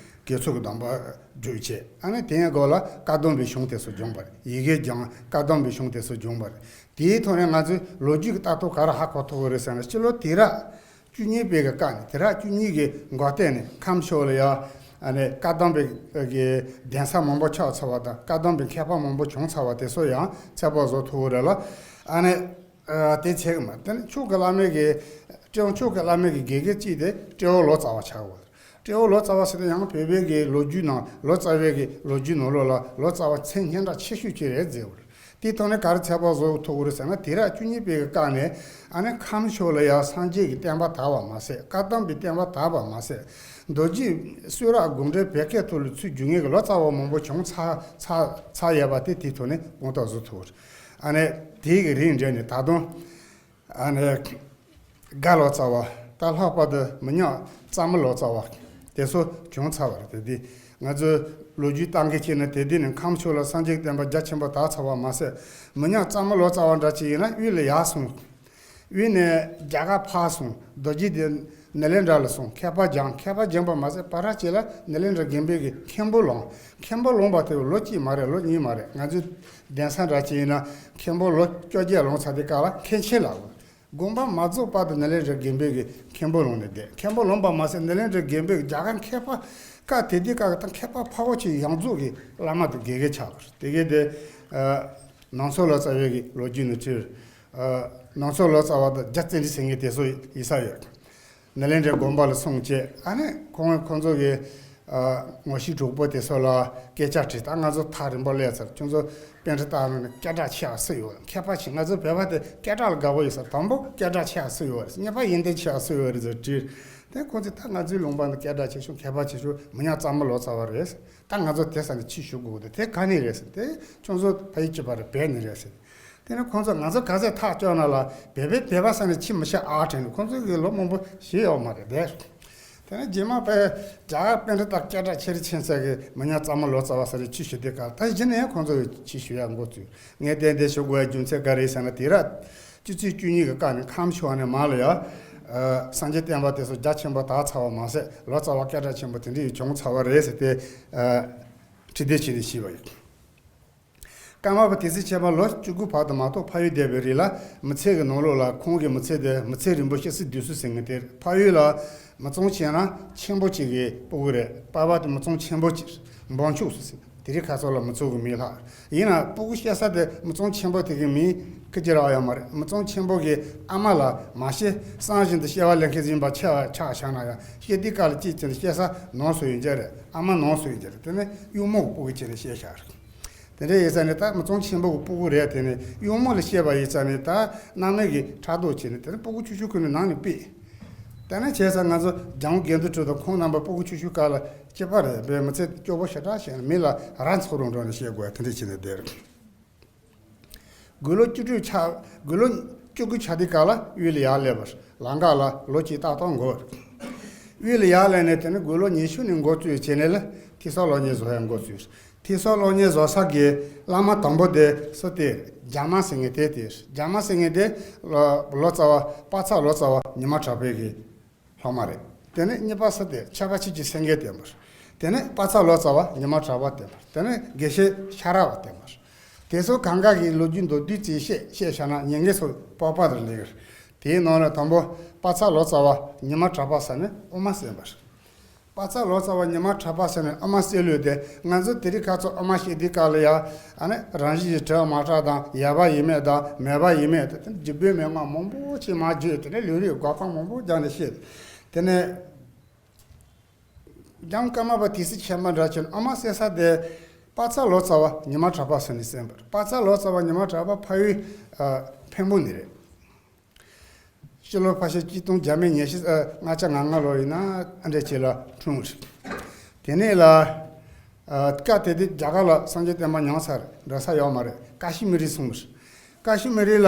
དགེ་ཚུལ་གྱི་སྡོམ་པ་སྒྲུབ་བྱས། ཨ་ནི་དེའི་འགོ་ལ་བཀའ་གདམས་པའི་གཞུང་དེ་ཚོ་སྦྱངས་པ་རེད། ཡི་གེ་སྦྱངས། བཀའ་གདམས་པའི་གཞུང་དེ་ཚོ་སྦྱངས་པ་རེད། དེའི་ཐོག་ནས་ང་ཚོས་ལོ་རྒྱུས་ཀྱི་ལྟ་རྟོག་ག་རེ་ཧ་གོ་ཐུབ་ཀྱི་རེད་ཟེར་ན། སྤྱི་ལོ་དུས་རབས་བཅུ་གཉིས་པའི་གི་སྐབས་ནས། དུས་རབས་བཅུ་གཉིས་ཀྱི་འགོ་སྟོད་ནས་ཁམས་ཕྱོགས་ལ་ཡ་ཨ་ནི་བཀའ་གདམས་པའི་གི་གདན་ས་མང་པོ་ཆགས་ཚར་བ་དང་། བཀའ་གདམས་པའི་མཁས་པ་མང་པོ་བྱུང་ཚར་བ་དེ་ཚོ་ཡང་ཚོད་དཔག་བཟོ་ཐུབ་ཀྱི་རེད་ལ། ཨ་ནི། ཨ་དེ་བྱེད་གི་མ། དེ་ནི་མཆོག་གི་བླ་མའི་གི། སྤྲེའུ་མཆོག་གི་བླ་མའི་གི་དགེ་རྒན་གཅིག་དེ་སྤྲེའུ་ལོ་ཙཱ་བ་ཆགས་ཡོད། སྤྲེའུ་ལོ་ཙཱ་བ་ཟེར་དུས་ཡང་བོད་པའི་གི་ལོ་རྒྱུས་ནང་། ལོ་ཙཱ་བའི་གི་ལོ་རྒྱུས་ནང་ལོགས་ལ་ལོ་ཙཱ་བ་མཚན་སྙན་གྲགས་ཆེ་ཤོས་གཅིག་རེད་ཟེར་བ་རེད། དེའི་ཐོག་ནས་ག་རེ་ཚོད་དཔག་བཟོ་ཐུབ་ཀྱི་རེད་ཟེར་ན། དུས་རབས་བཅུ་གཉིས་པའི་སྐབས་ནས་ཨ་ནི་ཁམས་ཕྱོགས་ལ་ཡང་སངས་རྒྱས་ཀྱི་བསྟན་པ་དར་བ་མ་ཟད། བཀའ་གདམས་པའི་བསྟན་པ་དར་བ་མ་ཟད། རྡོ་རྗེ་གསུང་རབ་དགོངས་འགྲེལ་བོད་སྐད་ཐོག་ལ་ཚུར་བསྒྱུར་མཁན་གྱི་ལོ་ཙཱ་བ་མང་པོ་བྱུང་ཚར་ཚར་ཚར་ཡོད་པ་དེ་དེའི་ཐོག་ནས་དགོངས་དག་བཟོ་ཐུབ་ཀྱི་རེད། ཨ་ནི་དེའི་གི་རིང་འབྲེལ་ནས་ད་དུང་ཨ་ནི་རྒ་ལོ་ཙཱ་བ། ད་ལྷག་པར་དུ་མི་ཉག་གཙང་མ་ལོ་ཙཱ་བ་དེ་ཚོ་བྱུང་ཚར་བ་རེད། དེ་དུས་ང་ཚོས་ལོ་རྒྱུས་ལྟ་མཁན་བྱས་ན། དེ་དུས་ནས་ཁམས་ཕྱོགས་ལ་སངས་རྒྱས་བསྟན་པ་རྒྱ་ཆེན་པོ་དར་ཚར་བ་མ་ཟད། མི་ཉག་གཙང་མ་ལོ་ཙཱ་བ་འདྲ་ཅིག་ཡིན་ན་དབུས་ལ་ཡར་སོང་། དབུས་ནས་རྒྱ་གར་ཕར་སོང་། རྡོ་རྗེ་གདན་ནཱ་ལེནྡྲ་ལ་སོང་། མཁས་པ་སྦྱངས། མཁས་པ་སྦྱངས་པ་མ་ཟད། བར་ཅིག་ལ་ནཱ་ལེནྡྲ་དགོན་པའི་གི་མཁན་པོ་ལོངས། མཁན་པོ་ལོངས་པ་དེ་ལོ་གཅིག་མ་རེད། ལོ་གཉིས་མ་རེད། ང་ཚོའི་གདན་ས་འདྲ་ཅིག་ཡིན་ན་མཁན་པོ་ལོ་བཅོ་བརྒྱད་ལོངས་ཚར་དུས་སྐབས་ལ་མཁན་ཆེན་ལབ་དགོས། དགོངས་པ་མ་རྫོགས་བར་དུ་ནཱ་ལེནྡྲ་དགོན་པའི་གི་མཁན་པོ་ལོངས་ནས་བསྡད། མཁན་པོ་ལོངས་པ་མ་ཟད། ནཱ་ལེནྡྲ་དགོན་པའི་གི་རྒྱ་གར་མཁས་པ། སྐབས་དེ་དུས་སྐབས་ཀྱི་ད་མཁས་པ་འཕགས་པོ་ཆེ་ཡོངས་རྫོགས་ཀྱི་བླ་མ་དང་དགེ་རྒན་ཆགས་པ་རེད། དེ་གས་དེ་ཨ་ནང་མཚོ་ལོ་ཙཱ་བའི་གི་ལོ་རྒྱུས་ནས་བྲིས། ཨ་ནང་མཚོ་ལོ་ཙཱ་བ་དང་རྒྱལ་བསྟན་འཛིན་ཟེར་མཁན་དེ་ཚོ་ཡིན་ས་ཡོད། ནཱ་ལེནྡྲའི་དགོན་པ་ལ་སོང་བྱས། ཨ་ནི་ཁོང་ཁོང་ཚོ་གིས་ཨ་ངོ་ཤེས་གྲོགས་པོ་དེ་ཚོ་ལ་སྐད་ཆ་དྲིས། ད་ང་ཚོ་ཐག་རིང་པོ་སླེབས་ཚར། ཁྱོད་ཚོ་པཎྜི་ཏ་ནང་ནས་སྐད་གྲགས་ཆེ་བ་སུ་ཡོད། མཁས་པ་ཆེ། ང་ཚོ་བོད་པ་དེ་སྐད་གྲགས་ལ་དགའ་པོ་ཡོད་ས། དང་པོ་སྐད་གྲགས་ཆེ་བ་སུ་ཡོད་རེད། གཉིས་པ་ཡོན་ཏན་ཆེ་བ་སུ་ཡོད་རེད་ཟེར་དྲིས། དེ་ཁོང་ཚོས་ད་ང་ཚོའི་ལུང་པ་འདི་སྐད་གྲགས་ཆེ་ཤོས་མཁས་པ་ཆེ་ཤོས་མི་ཉག་གཙང་མ་ལོ་ཙཱ་བ་རེད། ད་ང་ཚོ་དེ་ས་ནས་ཕྱིར་ཞུ་དགོས་འདུག། དེ་ག་ནས་རེད་ཟེར། དེ་ཁྱོད་ཚོ་ཕ་ཡུལ་གཅིག་པ་རེད། བོད་ནས་རེད་ཟེར། དེ་ནས་ཁོང་ཚོ་ང་ཚོ་ག་ཚད་ཐག་གཅོད་ན་ལ་བོད་པའི་བོད་པ་ས་ནས་ཕྱིར་མི་ཤེས་ཨ་དྲན་ནས། ཁོང་ཚོ་གིས་ལོ་མང་པོ་བྱས་ཡོད་མ་རེད་དེ། དེ་ནས་རྗེས་མ་པས་རྒྱ་གར་པཎྜི་ཏ་སྐད་གྲགས་ཆེ་རུ་ཕྱིན་ས་གི་མི་ཉག་གཙང་མ་ལོ་ཙཱ་བ་ས་ནས་ཕྱིར་ཞུ་དུས་སྐབས། ད་གཞི་ནས་ཁོང་ཚོ་ཕྱིར་ཞུ་ཡག་འགོ་བཙུགས། ངས་ཏན་ཏན་ཞུ་དགོས་ཡག་རྒྱུ་མཚན་ག་རེ་ཟེར་ན། དུས་རབས་བཅུ་ཚེས་བཅུ་གཉིས་ཀྱི་སྐབས་ནས་ཁམས་ཕྱོགས་ནས་མར་ལ་ཡ་ཨ་སངས་རྒྱས་བསྟན་པ་དེ་ཚོ་རྒྱ་ཆེན་པོ་དར་ཚར་བ་མ་ཟད། ལོ་ཙཱ་བ་སྐད་གྲགས་ཆེན་པོ་དེ་འདྲ་ཡང་བྱུང་ཚར་བ་རེད་ཟེར་ཏེ་ཨ་ཁྲི་སྡེ་བྱས་ནས་བཤད་པ་ཡིན། ཀརྨ་པ་དེ་སྲིད་ཆེན་པོ་ལོ་བཅུ་དགུ་བར་དུ་མ་གཏོགས་ཕ་ཡུལ་བསྡད་པའི་རིང་ལ་མི་ཚེ་གི་ནང་ལོགས་ལ། ཁོང་གི་མི་ཚེ་དེ་མི་ཚེ་རིང་པོ་སྐྱ་སེར་བསྡུས་གསོལ་ཟེར་མཁན་དེ། ཕ་ཡུལ་ལ་མི་ཚང་ཆེ་ན་ཆེན་པོ་གཅིག་གི་སྤུ་གུ་རེད། པ་ཕ་དེ་མི་ཚང་ཆེན་པོ་གཅིག་འབངས་ཕྱུག་སུ་ཟེར། དེ་རིང་ཁ་སང་ལ་མི་ཚང་གི་མིང་ལྷག་ཡིན་ན། སྤུ་གུ་སྐྱ་སེར་དེ་མི་ཚང་ཆེན་པོ་དེ་གི་མིང་ཁི་ཅི་རག་ཡོད་མ་རེད། མི་ཚང་ཆེན་པོ་གི་ཨ་མ་ལ་མ་ཤེས། སང་བཞིན་དུ་སྐྱེ་བ་ལེན་མཁན་ཡིན་པ་ཆགས་ཆགས་བཞག་ན་ཡང་། སྐྱེ་དུས་སྐབས་ལ་གཅིག་བྱས་ན་སྐྱ་སེར་ནང་སུ་ཡིན་གྱི་རེད། ཨ་མ་ནང་སུ་ཡིན་གྱི་རེད། དེ་ནས་གཡོག་མོ་གི་སྤུ་གུ་བྱས་ནས་སྐྱེས་བཞག་རེད། དེ་འདྲ་ཡིན་ས་ནས་ད་མི་ཚང་ཆེན་པོ་གི་སྤུ་གུ་རེད། དེ་ནས་གཡོག་མོ་ལ་སྐྱེས་པ་ཡིན་ས་ནས་ད་མནའ་མས་ཀྱི་ཕྲག་དོག་བྱས་ནས། དེ་ནས་སྤུ་གུ་ཆུང་ཆུང་ཁོ་ནས་ནང་ནས་ཕུད། དེ་ནས་བྱས་ཙང་ང་ཚོ་རྒྱལ་དབང་དགེ་འདུན་གྲུབ་དང་ཁོང་རྣམ་པ་སྤུ་གུ་ཆུང་ཆུང་སྐབས་ལ་སྐྱེས་པ་རེད། བས་མི་ཚེ་སྐྱོ་པོ་ཞེ་དྲག་བྱས་ནས་མི་ལ་ར་འཚོ་རུང་འགྲོ་ནས་བཤད་དགོས་དེ་འདྲ་བྱས་ནས་བསྡད་རེད། དགུང་ལོ་བཅུ་དྲུག་ཆགས། དགུང་ལོ་བཅུ་དགུ་ཆགས་དུས་སྐབས་ལ་དབུས་ལ་ཡར་སླེབས་པ་རེད། ལམ་ཁ་ལ་ལོ་གཅིག་ཏག་ཏག་འགོར། དབུས་ལ་ཡར་སླེབས་ནས་དེ་ནས་དགུང་ལོ་ཉི་ཤུ་ནས་འགོ་བཙུགས་བྱས་ནས་ལ་ཐོས་བསམ་སློབ་གཉེར་བཟོ་ཡག་འགོ་བཙུགས། ཐོས་བསམ་སློབ་གཉེར་བཟོ་ས་གི་བླ་མ་དང་པོ་དེ་སུ་སྟེ། རྒྱ་མ་ཟེར་མཁན་དེ་སྟེ། རྒྱ་མ་ཟེར་མཁན་དེ་ལོ་ལོ་ཙཱ་བ་དཔལ་མཚོ་ལོ་ཙཱ་བ་ཉི་མ་གྲགས་པའི་གི་སློབ་མ་རེད། དེ་ནས་གཉིས་པ་སུ་སྟེ། ཆོས་པ་ཆོས་ཀྱི་སེང་གེ་བསྟན་པ་རེད། དེ་ནས་དཔལ་མཚོ་ལོ་ཙཱ་བ་ཉི་མ་གྲགས་པ་བསྟན་པ་རེད། དེ་ནས་དགེ་བཤེས་ཤ་ར་བ་བསྟན་པ་རེད། དེ་ཚོ་གང་ག་གི་ལོ་རྒྱུས་མདོར་བསྡུས་ཅིག་བཤད་བཤད་བཞག་ན་ཉན་མཁན་ཚོ་སྤོབས་པ་དང་ལེགས་རེད། དེའི་ནང་ལ་དང་པོ་དཔལ་མཚོ་ལོ་ཙཱ་བ་ཉི་མ་གྲགས་པ་ཟེར་ནས་དབུ་མ་གསན་པ་རེད། དཔལ་མཚོ་ལོ་ཙཱ་བ་ཉི་མ་གྲགས་པ་ཟེར་ནས་དབུ་མ་གསན་ལུགས་དེ། ང་ཚོ་དེ་རིང་ཁ་སང་དབུ་མ་བཤད་དུས་སྐབས་ལ་ཡ་ཨ་ནི་རང་བཞིན་གྱིས་གྲུབ་མ་གྲུབ་དང་། ཡོད་པ་ཡིན་མིན་དང་། མེད་པ་ཡིན་མིན་དང་། རྒྱུ་འབྲས་མན་ངག་མང་པོ་ཅིག་མར་བརྗོད། དེ་ནས་ལུང་རིགས་འགོག་པ་མང་པོ་རྒྱག་ནས་བཤད། དེ་ནས་རྒྱལ་དབང་ཀརྨ་པ་དེ་སྲིད་ཆེན་པོ་འདྲ་བྱས་ནས་དབུ་མ་གསན་ས་དེ་དཔལ་མཚོ་ལོ་ཙཱ་བ་ཉི་མ་གྲགས་པ་ཟེར་ནས་གསན་པ་རེད། དཔལ་མཚོ་ལོ་ཙཱ་བ་ཉི་མ་གྲགས་པ་ཕ་ཡུལ་ཨ་འཕན་པོ་ནས་རེད། སྤྱི་ལོ་ཕལ་ཆེར་གཅིག་སྟོང་བརྒྱ་མེད་ཉི་ཤུ་ཨ་ལྔ་བརྒྱ་ང་ལྔ་ལོ་ཡིན་ན་ཨ་འདྲ་ཅིག་ལ་འཁྲུངས་རེད། དེ་ནས་ལ་ཨ་སྐབས་དེ་དུས་རྒྱ་གར་ལ་སངས་རྒྱས་བསྟན་པ་ཉམས་ས་རེད། འགྲོ་ས་ཡོད་མ་རེད། ཀ་ཤི་མི་རི་སོང་རེད། ཀ་ཤི་མི་རི་ལ་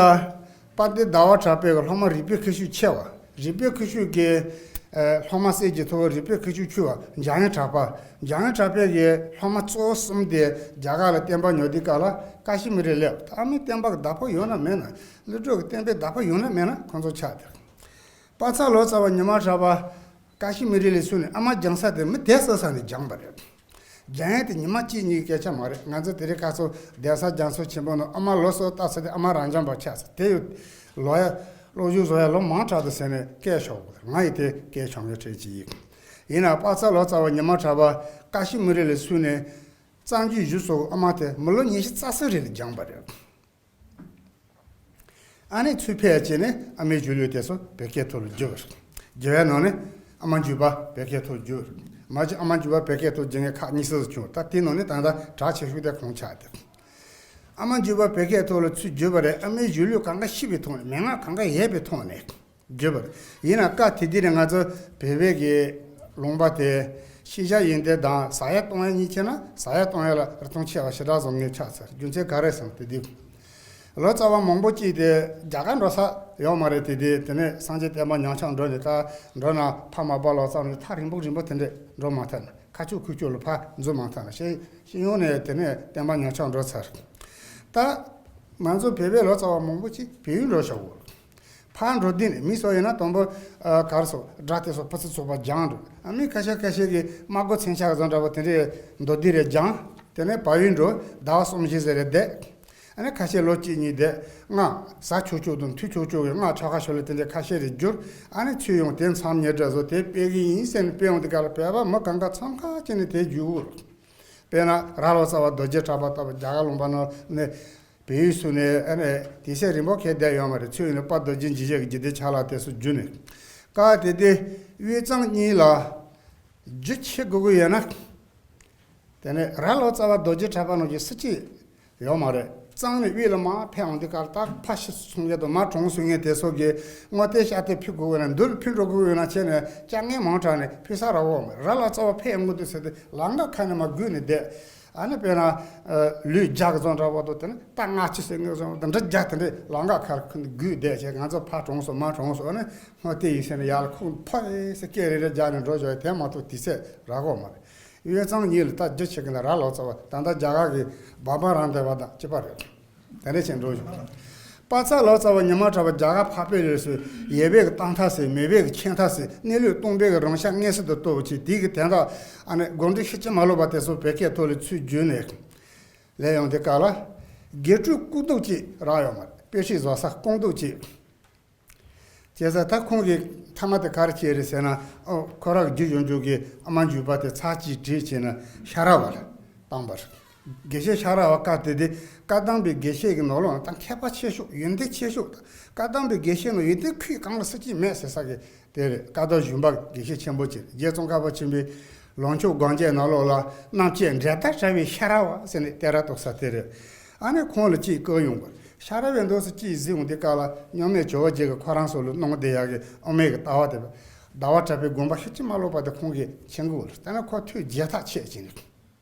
དཔལ་ལྡན་ཟླ་བ་གྲགས་པའི་སློབ་མ་རིག་པའི་ཁུ་བྱུག་ཆེ་བ། རིག་པའི་ཁུ་བྱུག་གི་ཨ་སློབ་མ་གསེར་གྱི་ཐུབ་པ་རིག་པའི་ཁུ་བྱུག་ཆུང་བ་འཇམ་དབྱངས་གྲགས་པ། འཇམ་དབྱངས་གྲགས་པའི་གི་སློབ་མ་གཙོ་བོ་གསུམ་དེ་རྒྱ་གར་ལ་བསྟན་པ་ཉམས་དུས་སྐབས་ལ་ཀ་ཤི་མི་རི་སླེབས། ད་མི་བསྟན་པ་གི་བདག་པོ་ཡོད་ན་མེད་ན། ཀླུ་སྒྲུབ་ཀྱི་བསྟན་པའི་བདག་པོ་ཡོད་ན་མེད་ན་ཁོང་ཚོ་ཆགས་བསྡད། དཔལ་མཚོ་ལོ་ཙཱ་བ་ཉི་མ་གྲགས་པ་ཀ་ཤི་མི་རི་ལ་སོང་ནས་དབུ་མ་སྦྱང་ས་དེ་མི་དེ་སོ་སོ་ནས་སྦྱངས་པ་རེད། སྦྱང་ཡས་དེ་ཉི་མ་གཅིག་གཉིས་ཀྱི་སྐད་ཆ་མ་རེད། ང་ཚོ་དེ་རིང་ཁ་སང་གདན་ས་རྒྱ་མཚོ་ཆེན་པོ་ནང་དབུ་མ་ལོ་གསུམ་བལྟས་ཚར་དུས་དབུ་མ་རབ་འབྱམས་པ་ཆགས་ཚར། དེ་ཡོད་ལོ་ཡ་སློབ་སྦྱོང་བཟོ་ཡ་ལོ་མང་དྲགས་འདུག་ཟེར་ནས་སྐད་ཤོར་བ་རེད། ང་ཡི་དེ་སྐད་ཤོར་མཁན་གྲས་ཅིག་ཡིན། ཡིན་ན་དཔལ་མཚོ་ལོ་ཙཱ་བ་ཉི་མ་གྲགས་པ་ཀ་ཤི་མི་རི་ལ་སོང་ནས་རྩ་འཇུག་གཞུག་སོགས་དབུ་མ་དེ་མི་ལོ་ཉི་ཤུ་རྩ་གསུམ་རིང་ལ་སྦྱངས་པ་རེད། ཨ་ནི་ཚུར་ཕེབས་བྱས་ནས་ཨ་མའི་སྒྱུ་ལུས་དེ་ཚོ་བོད་སྐད་ཐོག་ལ་བསྒྱུར་བ་རེད། རྒྱལ་བའི་ནང་ནས་ཨ་མ་འཇུ་པ་བོད་སྐད་ཐོག་བསྒྱུར་བ་རེད། མ་གཞི་ཨ་མ་འཇུ་པ་བོད་སྐད་ཐོག་བསྒྱུར་མཁན་ཁག་གཉིས་སུ་བྱུང་། ད་དེའི་ནང་ནས་ད་ལྟ་གྲགས་ཆེ་ཤོས་དེ་ཁོང་ཆགས་ཏེ། ཨ་མ་འཇུ་པ་བོད་སྐད་ཐོག་ལ་ཚུར་བསྒྱུར་བ་རེད། ཨ་མའི་བཞུགས་ལུགས་གང་ག་ཤེས་པའི་ཐོག་ནས། མན་ངག་གང་ག་ཡོད་པའི་ཐོག་ནས་བརྗོད་པ་རེད། ཡིན་ན་སྐབས་དེ་དུས་ནས་ང་ཚོ་བོད་པའི་གི་ལུང་པ་དེ་ཤེས་བྱ་ཡོན་ཏན་དང་ཟ་ཡ་བཏུང་ཡ་གཉིས་ཁྱེར་ན་ཟ་ཡ་བཏུང་ཡ་ལ་རིན་ཐང་ཆེ་བ་ཞེ་དྲག་བཟོ་མཁན་ཆགས་ཚར། རྒྱུ་མཚན་ག་རེ་ཟེར་ན། དེ་དུས་ལོ་ཙཱ་བ་མང་པོ་ཅིག་དེ་རྒྱ་གར་འགྲོ་ས་ཡོད་མ་རེད། དེ་དུས་དེ་ནས་སངས་རྒྱས་བསྟན་པ་ཉམས་ཆག་འགྲོ་ནས། ད་འགྲོ་ན་ཕ་མ་པ་ལོ་ཙཱ་བ་ནས་ཐག་རིང་པོ་རིང་པོ་དེ་འདྲས་འགྲོ་མ་ཐུབ་ན། ཁ་ཕྱོགས་ཁུལ་ཕྱོགས་ལ་ཕར་འཛུལ་མ་ཐུབ་ན། ཤེས་ཤེས་ཡོན་ནས་དེ་ནས་བསྟན་པ་ཉམས་ཆག་འགྲོ་ཚར། ད་ང་ཚོ་བོད་པའི་ལོ་ཙཱ་བ་མང་པོ་ཅིག་བལ་ཡུལ་འགྲོ་བཞག་གོ། ཕར་འགྲོ་དུས་ནས་མི་ཚོ་ཡིན་ན་དང་པོ་ཨ་ག་རེ་ཟེར། སྒྲ་དེ་ཚོ་ཕར་ཚུར་ཚུགས་པ་སྦྱངས་འགྲོ། ཨ་མི་ཁ་ཤས་ཁ་ཤས་ཀྱིས་སྨྲ་སྒོ་མཚོན་ཆ་བཟོ་འདྲ་པོ་དེ་འདྲའི་མདོ་སྡེ་རེ་སྦྱངས། དེ་ནས་བལ་ཡུལ་འགྲོ། ཟླ་བ་གསུམ་བཞི་ཟེར་རེ་བསྡད། ཨ་ནི་ཁ་ཤས་ལོ་གཅིག་གཉིས་བསྡད། སྔགས་ཟ་ཆོག་ཆོག་དང་འཐུང་ཆོག་ཆོག་གི་སྔགས་ཆོ་ག་ཤོ་ལོ་དེ་འདྲའི་ཁ་ཤས་རེ་བསྒྱུར། ཨ་ནི་ཚུར་ཡོང་དེ་མཚམས་ཉེ་འདྲ་བཟོ། དེ་སྤེལ་གི་ཡིན་ཟེར་ནས་སྤེལ་ཡོང་དུས་སྐབས་ལ་བོད་པ་མི་གང་ག་འཚང་ཁ་བྱས་ནས་དེ་བསྒྱུར་གོ། དཔེར་ན་ར་ལོ་ཙཱ་བ་རྡོ་རྗེ་གྲགས་པ་ལྟ་བུ་རྒྱ་གར་ལུང་པ་ནང་ནས་བལ་ཡུལ་ཚུར་ནས། ཨ་ནི་དེ་ཚེ་རིང་པོ་ཁེལ་བསྡད་ཡོད་མ་རེད། ཚུར་ཡོང་ནས་དཔལ་རྡོ་རྗེ་འཇིགས་བྱེད་ཀྱི་རྒྱུད་སྡེ་ཆ་ལག་དེ་ཚོ་བསྒྱུར་ནས། སྐབས་དེ་དུས་དབུས་གཙང་གཉིས་ལ་རྒྱུ་ཆེ་དགོས་ཀྱི་ཡོད་ན། དེ་ནས་ར་ལོ་ཙཱ་བ་རྡོ་རྗེ་གྲགས་པ་ནང་བཞིན་སུ་གཅིག་ཡོད་མ་རེད། གཙང་ནས་དབུས་ལ་མར་ཕེབས་འོང་དུས་སྐབས་ལ། ད་ཕ་ཤི་སོང་མཁན་དང་མ་གྲོངས་སོང་མཁན་དེ་ཚོ་གི་བསྔོ་རྟེན་ཕྱག་རྟེན་ཕུལ་དགོས་ཡོད་ན། འདི་ལ་ཕུལ་འགྲོ་དགོས་ཡོད་ན་བྱས་ནས་དཀའ་ངལ་མང་དྲགས་ནས་ཕུལ་ས་རག་གི་མ་རེད། ར་ལོ་ཙཱ་བ་ཕེབས་འོང་དུས་ཟེར་ཏེ་ལམ་ཁ་ཁ་ནས་མར་བསྒུགས་ནས་བསྡད། ཨ་ནི་དཔེར་ན་ལུས་རྒྱགས་བཟོ་འདྲ་པོ་དང་། དེ་ནས་རྟ་རྔ་ཆུ་ཟེར་མཁན་བཟོ་འདྲ་རྒྱགས། དེ་འདྲའི་ལམ་ཁ་ཁར་ཁོ་བསྒུགས་བསྡད་བྱས། ང་ཚོ་ཕ་གྲོངས་སོང་མ་གྲོངས་སོང་། ཨ་ནི་བསྔོ་རྟེན་ཡིན་ཟེར་ནས་ཡར་ལ་ཁོ་ཕོ་ཨེ་ཟེར་སྐད་རེ་རེ་རྒྱག་ནས་འགྲོ་བཞག་ཡ་དེ་མ་གཏོགས་དུས་ཚོད་རག་གི་མ་རེད། དབུས་གཙང་གཉིས་ལ་ད་རྒྱུ་ཆེ་གི་ན་ར་ལོ་ཙཱ་བ། ད་ལྟ་རྒྱ་གར་གྱི་བ་བ་རང་བདེ་བ་དང་གཅིག་པ་རེད། དེ་འདྲ་བྱས་འགྲོ་བཞག། པ་ཚ་ལོ་ཙཱ་བ་ཉི་མ་གྲགས་པ་རྒྱ་གར་འཕགས་པའི་ལུགས་སུ་ཡོད་པའི་གི་བཏང་ཐབས་ཟེར། མེད་པའི་གི་མཁྱེན་ཐབས་ཟེར། གནས་ལུགས་སྟོང་པའི་གི་རང་ཤར་མངོན་སུམ་དུ་རྟོགས་པ་ཅིག། དེའི་གི་དོན་དག་ཨ་ནི་དགོངས་འགྲེལ་ཤུགས་ཆེ་མ་ལོག་པ་དེ་ཚོ་བོད་སྐད་ཐོག་ལ་ཚུར་བསྒྱུར་ནས་སླེབས་ཡོང་དུས་སྐབས་ལ། དགེ་ཕྲུག་སྐུ་མདོག་ཅིག་རག་ཡོད་མ་རེད། དཔེ་ཁྲིད་བཟོ་ས་སྐུ་མདོག་ཅིག། བྱས་ཙང་ད་ཁོང་གིས་མཐའ་མ་དེ་ག་རེ་བྱས་རེད་ཟེར་ན། ཨོ། ཁོ་རང་གི་རྒྱུ་ཡོད་འཇུག་གི་ཨ་མ་འཇུ་པ་དེ་ཚར་གཅིག་བྲིས་བྱས་ནས་ཤ་ར་བ་ལ་བཏང་པ་རེད། དགེ་བཤེས་ཤ་ར་བ། སྐབས་དེ་དུས་བཀའ་གདམས་པའི་དགེ་བཤེས་ཀྱི་ནང་ལོགས་ན་ད་མཁས་པ་ཆེ་ཤོས། ཡོན་ཏན་ཆེ་ཤོས། ད་བཀའ་གདམས་པའི་དགེ་བཤེས་ནང་ཡོན་ཏན་ཁུལ་གང་ལ་སུ་གཅིག་མེད་ཟེར་ས་གི་དེ་རེད། བཀའ་བརྡ་གཞུང་པ་དགེ་བཤེས་ཆེན་པོ་ཅིག་རེད། རྗེ་ཙོང་ཁ་པ་ཆེན་པོའི་ལུང་ཕྱོགས་སྒོམ་བརྒྱད་ནང་ལོགས་ལ་རྣམ་བཅད་འགྲེལ་ཟླ་བྲལ་བའི་ཤ་ར་བ་ཟེར་ནས་བསྟན་ར་གཏོང་ས་དེ་རེད། ཨ་ནི་ཁོང་ལ་གཅིག་བསྐུར་ཡོང་དགོས། ཤ་ར་བའི་འདུག་སེ་གཅིག་གཟིགས་ཡོང་དུས་སྐབས་ལ་སྙོན་མོས་ཇོ་བོ་རྗེ་གིས་ཁོ་རང་ཚོ་ལ་གནང་བསྡད་ཡག་གི་དབུ་མའི་གི་ལྟ་བ་དེ། ཟླ་བ་གྲགས་པའི་དགོངས་པ་ཤུགས་ཆེ་མ་ལོག་པ་དེ་ཁོང་གིས་མཁྱེན་གྱི་ཡོད་རེད། ད་ནི་ཁོ་ཐུགས་དགྱེས་ཐག་ཆད་ཅིང་།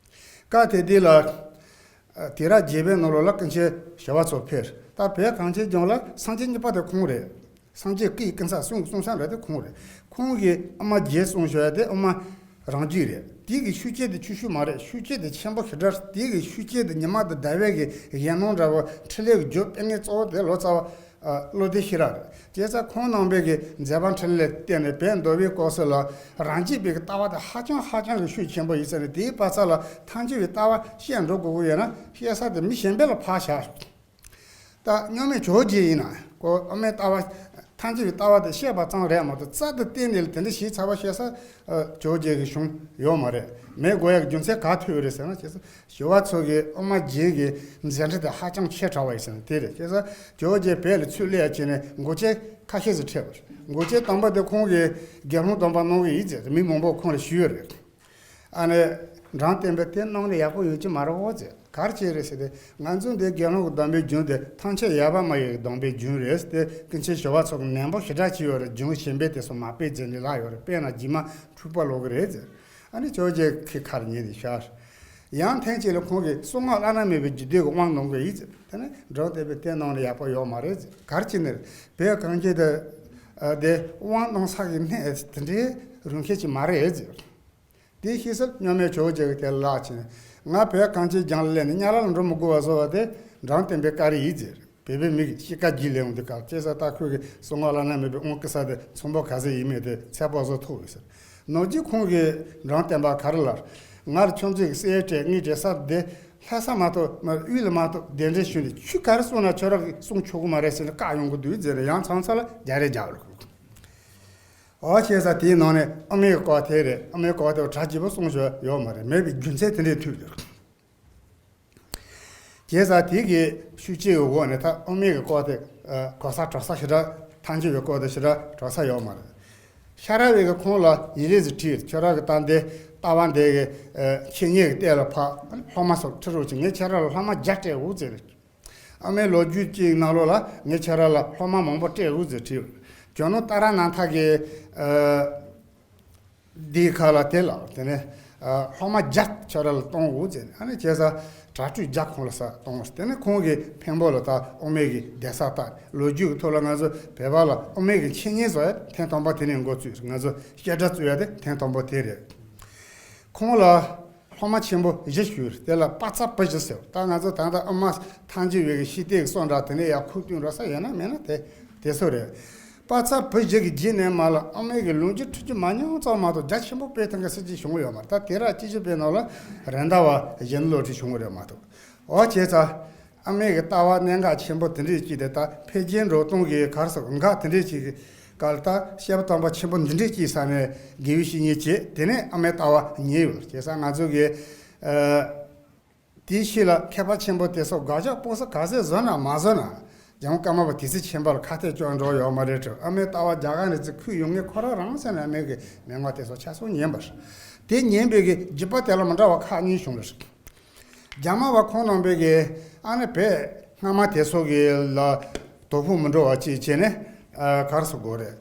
སྐབས་དེ་དུས་ལ་ཨ་དུས་རབས་བརྒྱད་པའི་ནང་ལོགས་ལ་ཀུན་མཁྱེན་ཞི་བ་འཚོ་ཕེབས། ད་བོད་གངས་ཅན་ལྗོངས་ལ་སངས་རྒྱས་གཉིས་པ་དེ་ཁོང་རེད། སངས་རྒྱས་སྐུའི་ཀུན་ས་གསུང་གསུང་ས་རེད་དེ་ཁོང་རེད། ཁོང་གིས་དབུ་མ་རྒྱས་གསུངས་བཞག་ཡ་དེ་དབུ་མ་རང་རྒྱུད་རེད། དེ་གི་ཤུགས་རྐྱེན་དེ་ཆུང་ཤོས་མ་རེད། ཤུགས་རྐྱེན་དེ་ཆེན་པོ་ཞེ་དྲག། དེ་གི་ཤུགས་རྐྱེན་དེ་ཉི་མ་དང་ཟླ་བའི་གི་ཡན་ལག་འདྲ་བོ་འཕྲིན་ལས་ཀྱི་རྒྱུ་སྤེལ་མཁན་གཙོ་བོ་དེ་ལོ་ཙཱ་བ་ཨ་བློ་ལྡན་ཤེས་རབ་རེད། བྱས་ཙང་ཁོང་རྣམ་པའི་གི་མཛད་པ་འཕྲིན་ལས་བརྟེན་ནས་བོད་མདོ་དབུས་ཀོང་ས་ལ་རང་རྒྱུད་པའི་གི་ལྟ་བ་དེ་ཧ་ཅང་ཧ་ཅང་གི་ཤུགས་ཆེན་པོ་ཡིན་ཟེར་ནས། དེའི་པ་ཚ་ལ་ཐལ་འགྱུར་བའི་ལྟ་བ་བཤད་འགྲོ་དགོས་ཀྱི་ཡོད་ན་བཤད་ས་དེ་མི་གཞན་པ་ལ་ཕར་བཞག། ད་སྙོན་མོས་ཇོ་བོ་རྗེ་ཡིན་ན་ཁོ་དབུ་མའི་ལྟ་བ། ཐལ་འགྱུར་བའི་ལྟ་བ་དེ་བཤད་པ་ཙམ་རེད་མ་གཏོགས། རྩ་དང་གཏན་ནས་དེ་འདྲ་ཞིབ་ཚགས་པ་བཤད་ས་ཨ་ཇོ་བོ་རྗེ་གི་གཞུང་ཡོད་མ་རེད། མེད་དགོས་ཡག་རྒྱུ་མཚན་ག་ཐུག་ཡོད་རེད་ཟེར་ན། བྱས་ཙང་ཞི་བ་འཚོ་གིས་དབུ་མ་རྒྱས་ཀྱི་མཛད་འཕྲིན་དེ་ཧ་ཅང་ཆེ་དྲགས་པ་ཡིན་ཟེར་ན་དེ་རེད། བྱས་ཙང་ཇོ་བོ་རྗེ་བོད་ལ་ཚུར་སླེབས་ཡ་བྱས་ནས་འགོག་རྐྱེན་ཁ་ཤས་ཤིག་འཕྲད་པ་རེད། འགོག་རྐྱེན་དང་པོ་དེ་ཁོང་གིས་དགེ་སློང་སྡོམ་པ་གནང་གི་ཡིན་ཟེར་མི་མང་པོ་ཁོང་ལ་ཞུས་ཡོད་རེད། ཨ་ནི་འབྲོམ་སྟོན་པས་དེ་གནང་ན་ཡག་པོ་ཡོད་ཀྱི་མ་རེད་འོ་ཟེར། ག་རེ་བྱས་རེད་ཟེར་ཏེ། ང་ཚོ་འདི་དགེ་སློང་གི་སྡོམ་པའི་རྒྱུན་དེ་ཐམས་ཅད་ཡོད་པར་སྨྲ་བའི་སྡོམ་པའི་རྒྱུན་རེད་ཟེར་ཏེ། ཀུན་མཁྱེན་ཞི་བ་འཚོ་གིས་ནན་པོ་ཞེ་དྲག་བྱས་ཡོད་རེད། རྒྱུན་གཞན་པས་དེ་ཚོ་མ་སྤེལ་ཟེར་ནས་ལབ་ཡོད་རེད། སྤེལ་ན་རྗེས་མ་འཁྲུག་པ་ལོག་གི་རེད་ཟེར། ཨ་ནི་ཇོ་བོ་རྗེ་ཁོའི་ཁ་ལ་ཉན་ནས་བཞག། ཡང་ཐེངས་གཅིག་ལ་ཁོང་གིས་གསང་སྔགས་བླ་ན་མེད་པའི་རྒྱུད་སྡེ་གི་དབང་གནང་གི་ཡིན་ཟེར། དེ་ནས་འབྲོམ་སྟོན་པས་དེ་གནང་ན་ཡག་པོ་ཡོད་མ་རེད་ཟེར། ག་རེ་བྱས་ནས་རེད། བོད་གངས་ཅན་དུ་ཨ་དེ་དབང་གནང་ས་གི་གནས་དེ་འདྲའི་རིན་ཆེན་ཅིག་མ་རེད་ཟེར། དེའི་ཕྱིས་སུ་སྙོན་མོས་ཇོ་བོ་རྗེ་གིས་དེ་ལ་ལབ་བྱས་ནས། ང་བོད་གངས་ཅན་ལྗོངས་ལ་སླེབས་ནས་དམྱལ་བ་ལ་འགྲོ་མི་དགོས་པ་བཟོ་བ་དེ་འབྲོམ་སྟོན་པའི་བཀའ་དྲིན་ཡིན་ཟེར། བོད་པའི་མི་གིས་གཤིས་ཀ་བརྗེ་སླེབས་འོང་དུས་སྐབས། བྱས་ཙང་ད་ཁོས་གི་གསང་སྔགས་བླ་ན་མེད་པའི་དབང་བསྐུར་ས་དེ་ཚང་པོ་ག་ཚོད་ཡིན་མིན་དེ་ཚོད་དཔག་བཟོ་ཐུབ་ཡོད་ཟེར། ནམ་རྒྱུན་ཁོང་གིས་འབྲོམ་སྟོན་པར་ག་རེ་ལབ། ང་ལ་ཁྱོད་ཚོས་གི་གསེར་སྤྲད་དངུལ་སྤྲད་ས་དེ་ལྷ་ས་མ་གཏོགས་མ་དབུས་ལ་མ་གཏོགས་གདན་འདྲེན་ཞུས་ནས་ཆོས་ག་རེ་གསུངས་ན་ཁྱོད་རང་གིས་གསུང་ཆོག་གི་མ་རེད་ཟེར་ནས་བཀག་ཡོང་གི་འདུག་ཟེར་ནས་ཡང་མཚམས་མཚམས་ལ་རྒྱག་རེས་རྒྱག་ལ། འོ་བྱས་ཙང་དེའི་ནང་ནས་དབུ་མའི་སྐོར་དེ་རེད། དབུ་མའི་སྐོར་དེ་གྲ་རྒྱས་པོ་གསུངས་བཞག་ཡོད་མ་རེད། མེད་པའི་རྒྱུ་མཚན་དེ་འདྲས་ཐུག་ཡོད། བྱས་ཙང་དེ་གི་ཤུགས་རྐྱེན་གྱི་འོག་ནས་ད་དབུ་མའི་གི་སྐོར་དེ་ཨ་གོ་ས་གྲགས་ས་ཞེ་དྲག་ཐལ་འགྱུར་བའི་སྐོར་དེ་ཞེ་དྲག་གྲགས་ས་ཡོད་མ་རེད། ཤ་ར་བས་གི་ཁོང་ལ་ཡི་གེ་ཟིག་བྲིས། ཁྱོད་རང་གི་ད་འདི་ལྟ་བ་འདི་གི་ཨ་འཆད་ཉན་གི་ལྟས་ལ་ཕར་སློབ་མ་ཚོ་ཁྲིད་རོགས་བྱེད། ངས་ཁྱེད་རང་ལ་སློབ་མ་བརྒྱ་སྤྲད་འོ་ཟེར། ཨ་མའི་ལོ་རྒྱུས་ཀྱི་ནང་ལོགས་ལ་ངས་ཁྱེད་རང་ལ་སློབ་མ་མང་པོ་སྤྲད་འོ་ཟེར་བྲིས་ཡོད། རྒྱུ་ནོར་ཏཱ་ར་ནཱ་ཐ་གི་ཨ་འདིའི་ཁ་ལ་དེ་ལ་དེ་ནས་ཨ་སློབ་མ་བརྒྱ་ཁྱེད་རང་ལ་གཏོང་འོ་ཟེར་ནས། ཨ་ནི་བྱས་ཙང་གྲྭ་སྤྲུལ་བརྒྱ་ཁོང་ལ་ས་གཏོང་བ། དེ་ནས་ཁོང་གིས་འཕན་པོ་ལ་ད་དབུ་མའི་གི་གདན་ས་བཏབ། ལོ་རྒྱུས་ཀྱི་ཐོག་ལ་ང་ཚོ་བོད་པ་ལ་དབུ་མའི་གི་འཆད་ཉན་བཟོ་ཡ་ཐེངས་དང་པོ་དེ་ནས་འགོ་བཙུགས། ང་ཚོ་བཤད་གྲྭ་བཙུགས་ཡ་དེ་ཐེངས་དང་པོ་དེ་རེད། ཁོང་ལ་སློབ་མ་ཆེན་པོ་བཞི་ཞུགས། དེ་ལ་པ་ཚ་བུ་བཞི་ཟེར། ད་ང་ཚོ་ད་ལྟ་ཨ་མ་ཐང་ཆེ་བའི་གི་ཤི་སྟེགས་གསོ་འདྲ་དེ་ནས་ཡར་ཁུག་བཏོན་རོགས་ས་ཡོད་ན་མེད་ན་དེ་དེ་ཚོ་རེད། པ་ཚ་བུ་བཞི་གི་རྗེས་ནས་མ་ལ་ཨ་མའི་གི་ལུང་རྒྱུ་ཁྲིད་རྒྱུ་མ་མྱོང་ཙམ་མ་གཏོགས་རྒྱ་ཆེན་པོ་སྤེལ་ཐུབ་མཁན་སྲིད་ཇུས་བྱུང་ཡོད་མ་རེད། ད་དེ་ར་སྤྱི་ཁྱབ་པའི་ནང་ལ་རེད་མདའ་བ་གཞོན་ནུ་བློ་གྲོས་བྱུང་བ་རེད་མ་གཏོགས། འོ་བྱས་ཙང་ཨ་མའི་གི་ལྟ་བ་གནད་འགག་ཆེན་པོ་དེ་འདྲས་ཅིག་དེ་ད་འཕེལ་རྒྱས་འགྲོ་སྟངས་ཀྱི་གར་སོགས་འགག་དེ་འདྲས་ཅིག་གི་སྐབས་ལ་ད་བཤད་པ་དམ་པ་ཆེན་པོ་འདི་འདྲས་ཅིག་ས་ནས་དགེ་བའི་བཤེས་གཉེན་བྱས། དེ་ནས་ཨ་མའི་ལྟ་བ་ཉན་ཡོད། བྱས་ཙང་ང་ཚོ་གི་ཨ་དེའི་ཕྱི་ལ་མཁས་པ་ཆེན་པོ་དེ་ཚོ་དགག་བཞག་སྤོང་ས་ག་ཚད་བཟོ་ན་མ་བཟོ་ན་རྒྱལ་དབང་ཀརྨ་པ་དེ་ཚེ་ཆེན་པོ་ལ་ཁ་གཏད་གཅོག་འགྲོ་ཡོད་མ་རེད་དྲ། ཨ་མའི་ལྟ་བ་རྒྱ་གར་ནས་ཚུར་ཁུར་ཡོང་མཁན་ཁོ་རང་རང་ས་ནས་ཨ་མའི་གི་མན་ངག་དེ་ཚོ་ཆ་ཚང་ཉན་པ་རེད། དེ་ཉན་པའི་གི་རྒྱུད་པ་དེ་ལ་མི་འདྲ་བ་ཁག་གཉིས་བྱུང་བ་རེད། རྒྱ་དམར་བ་ཁོང་རྣམ་པས་ཀྱི་ཨ་ནི་བོད་སྔ་མ་དེ་ཚོ་གི་ལ་དོ་ཕོག་མི་འགྲོ་བ་ཅིག་བྱས་ནས་ཨ་གར་སོགས་དགོས་རེད།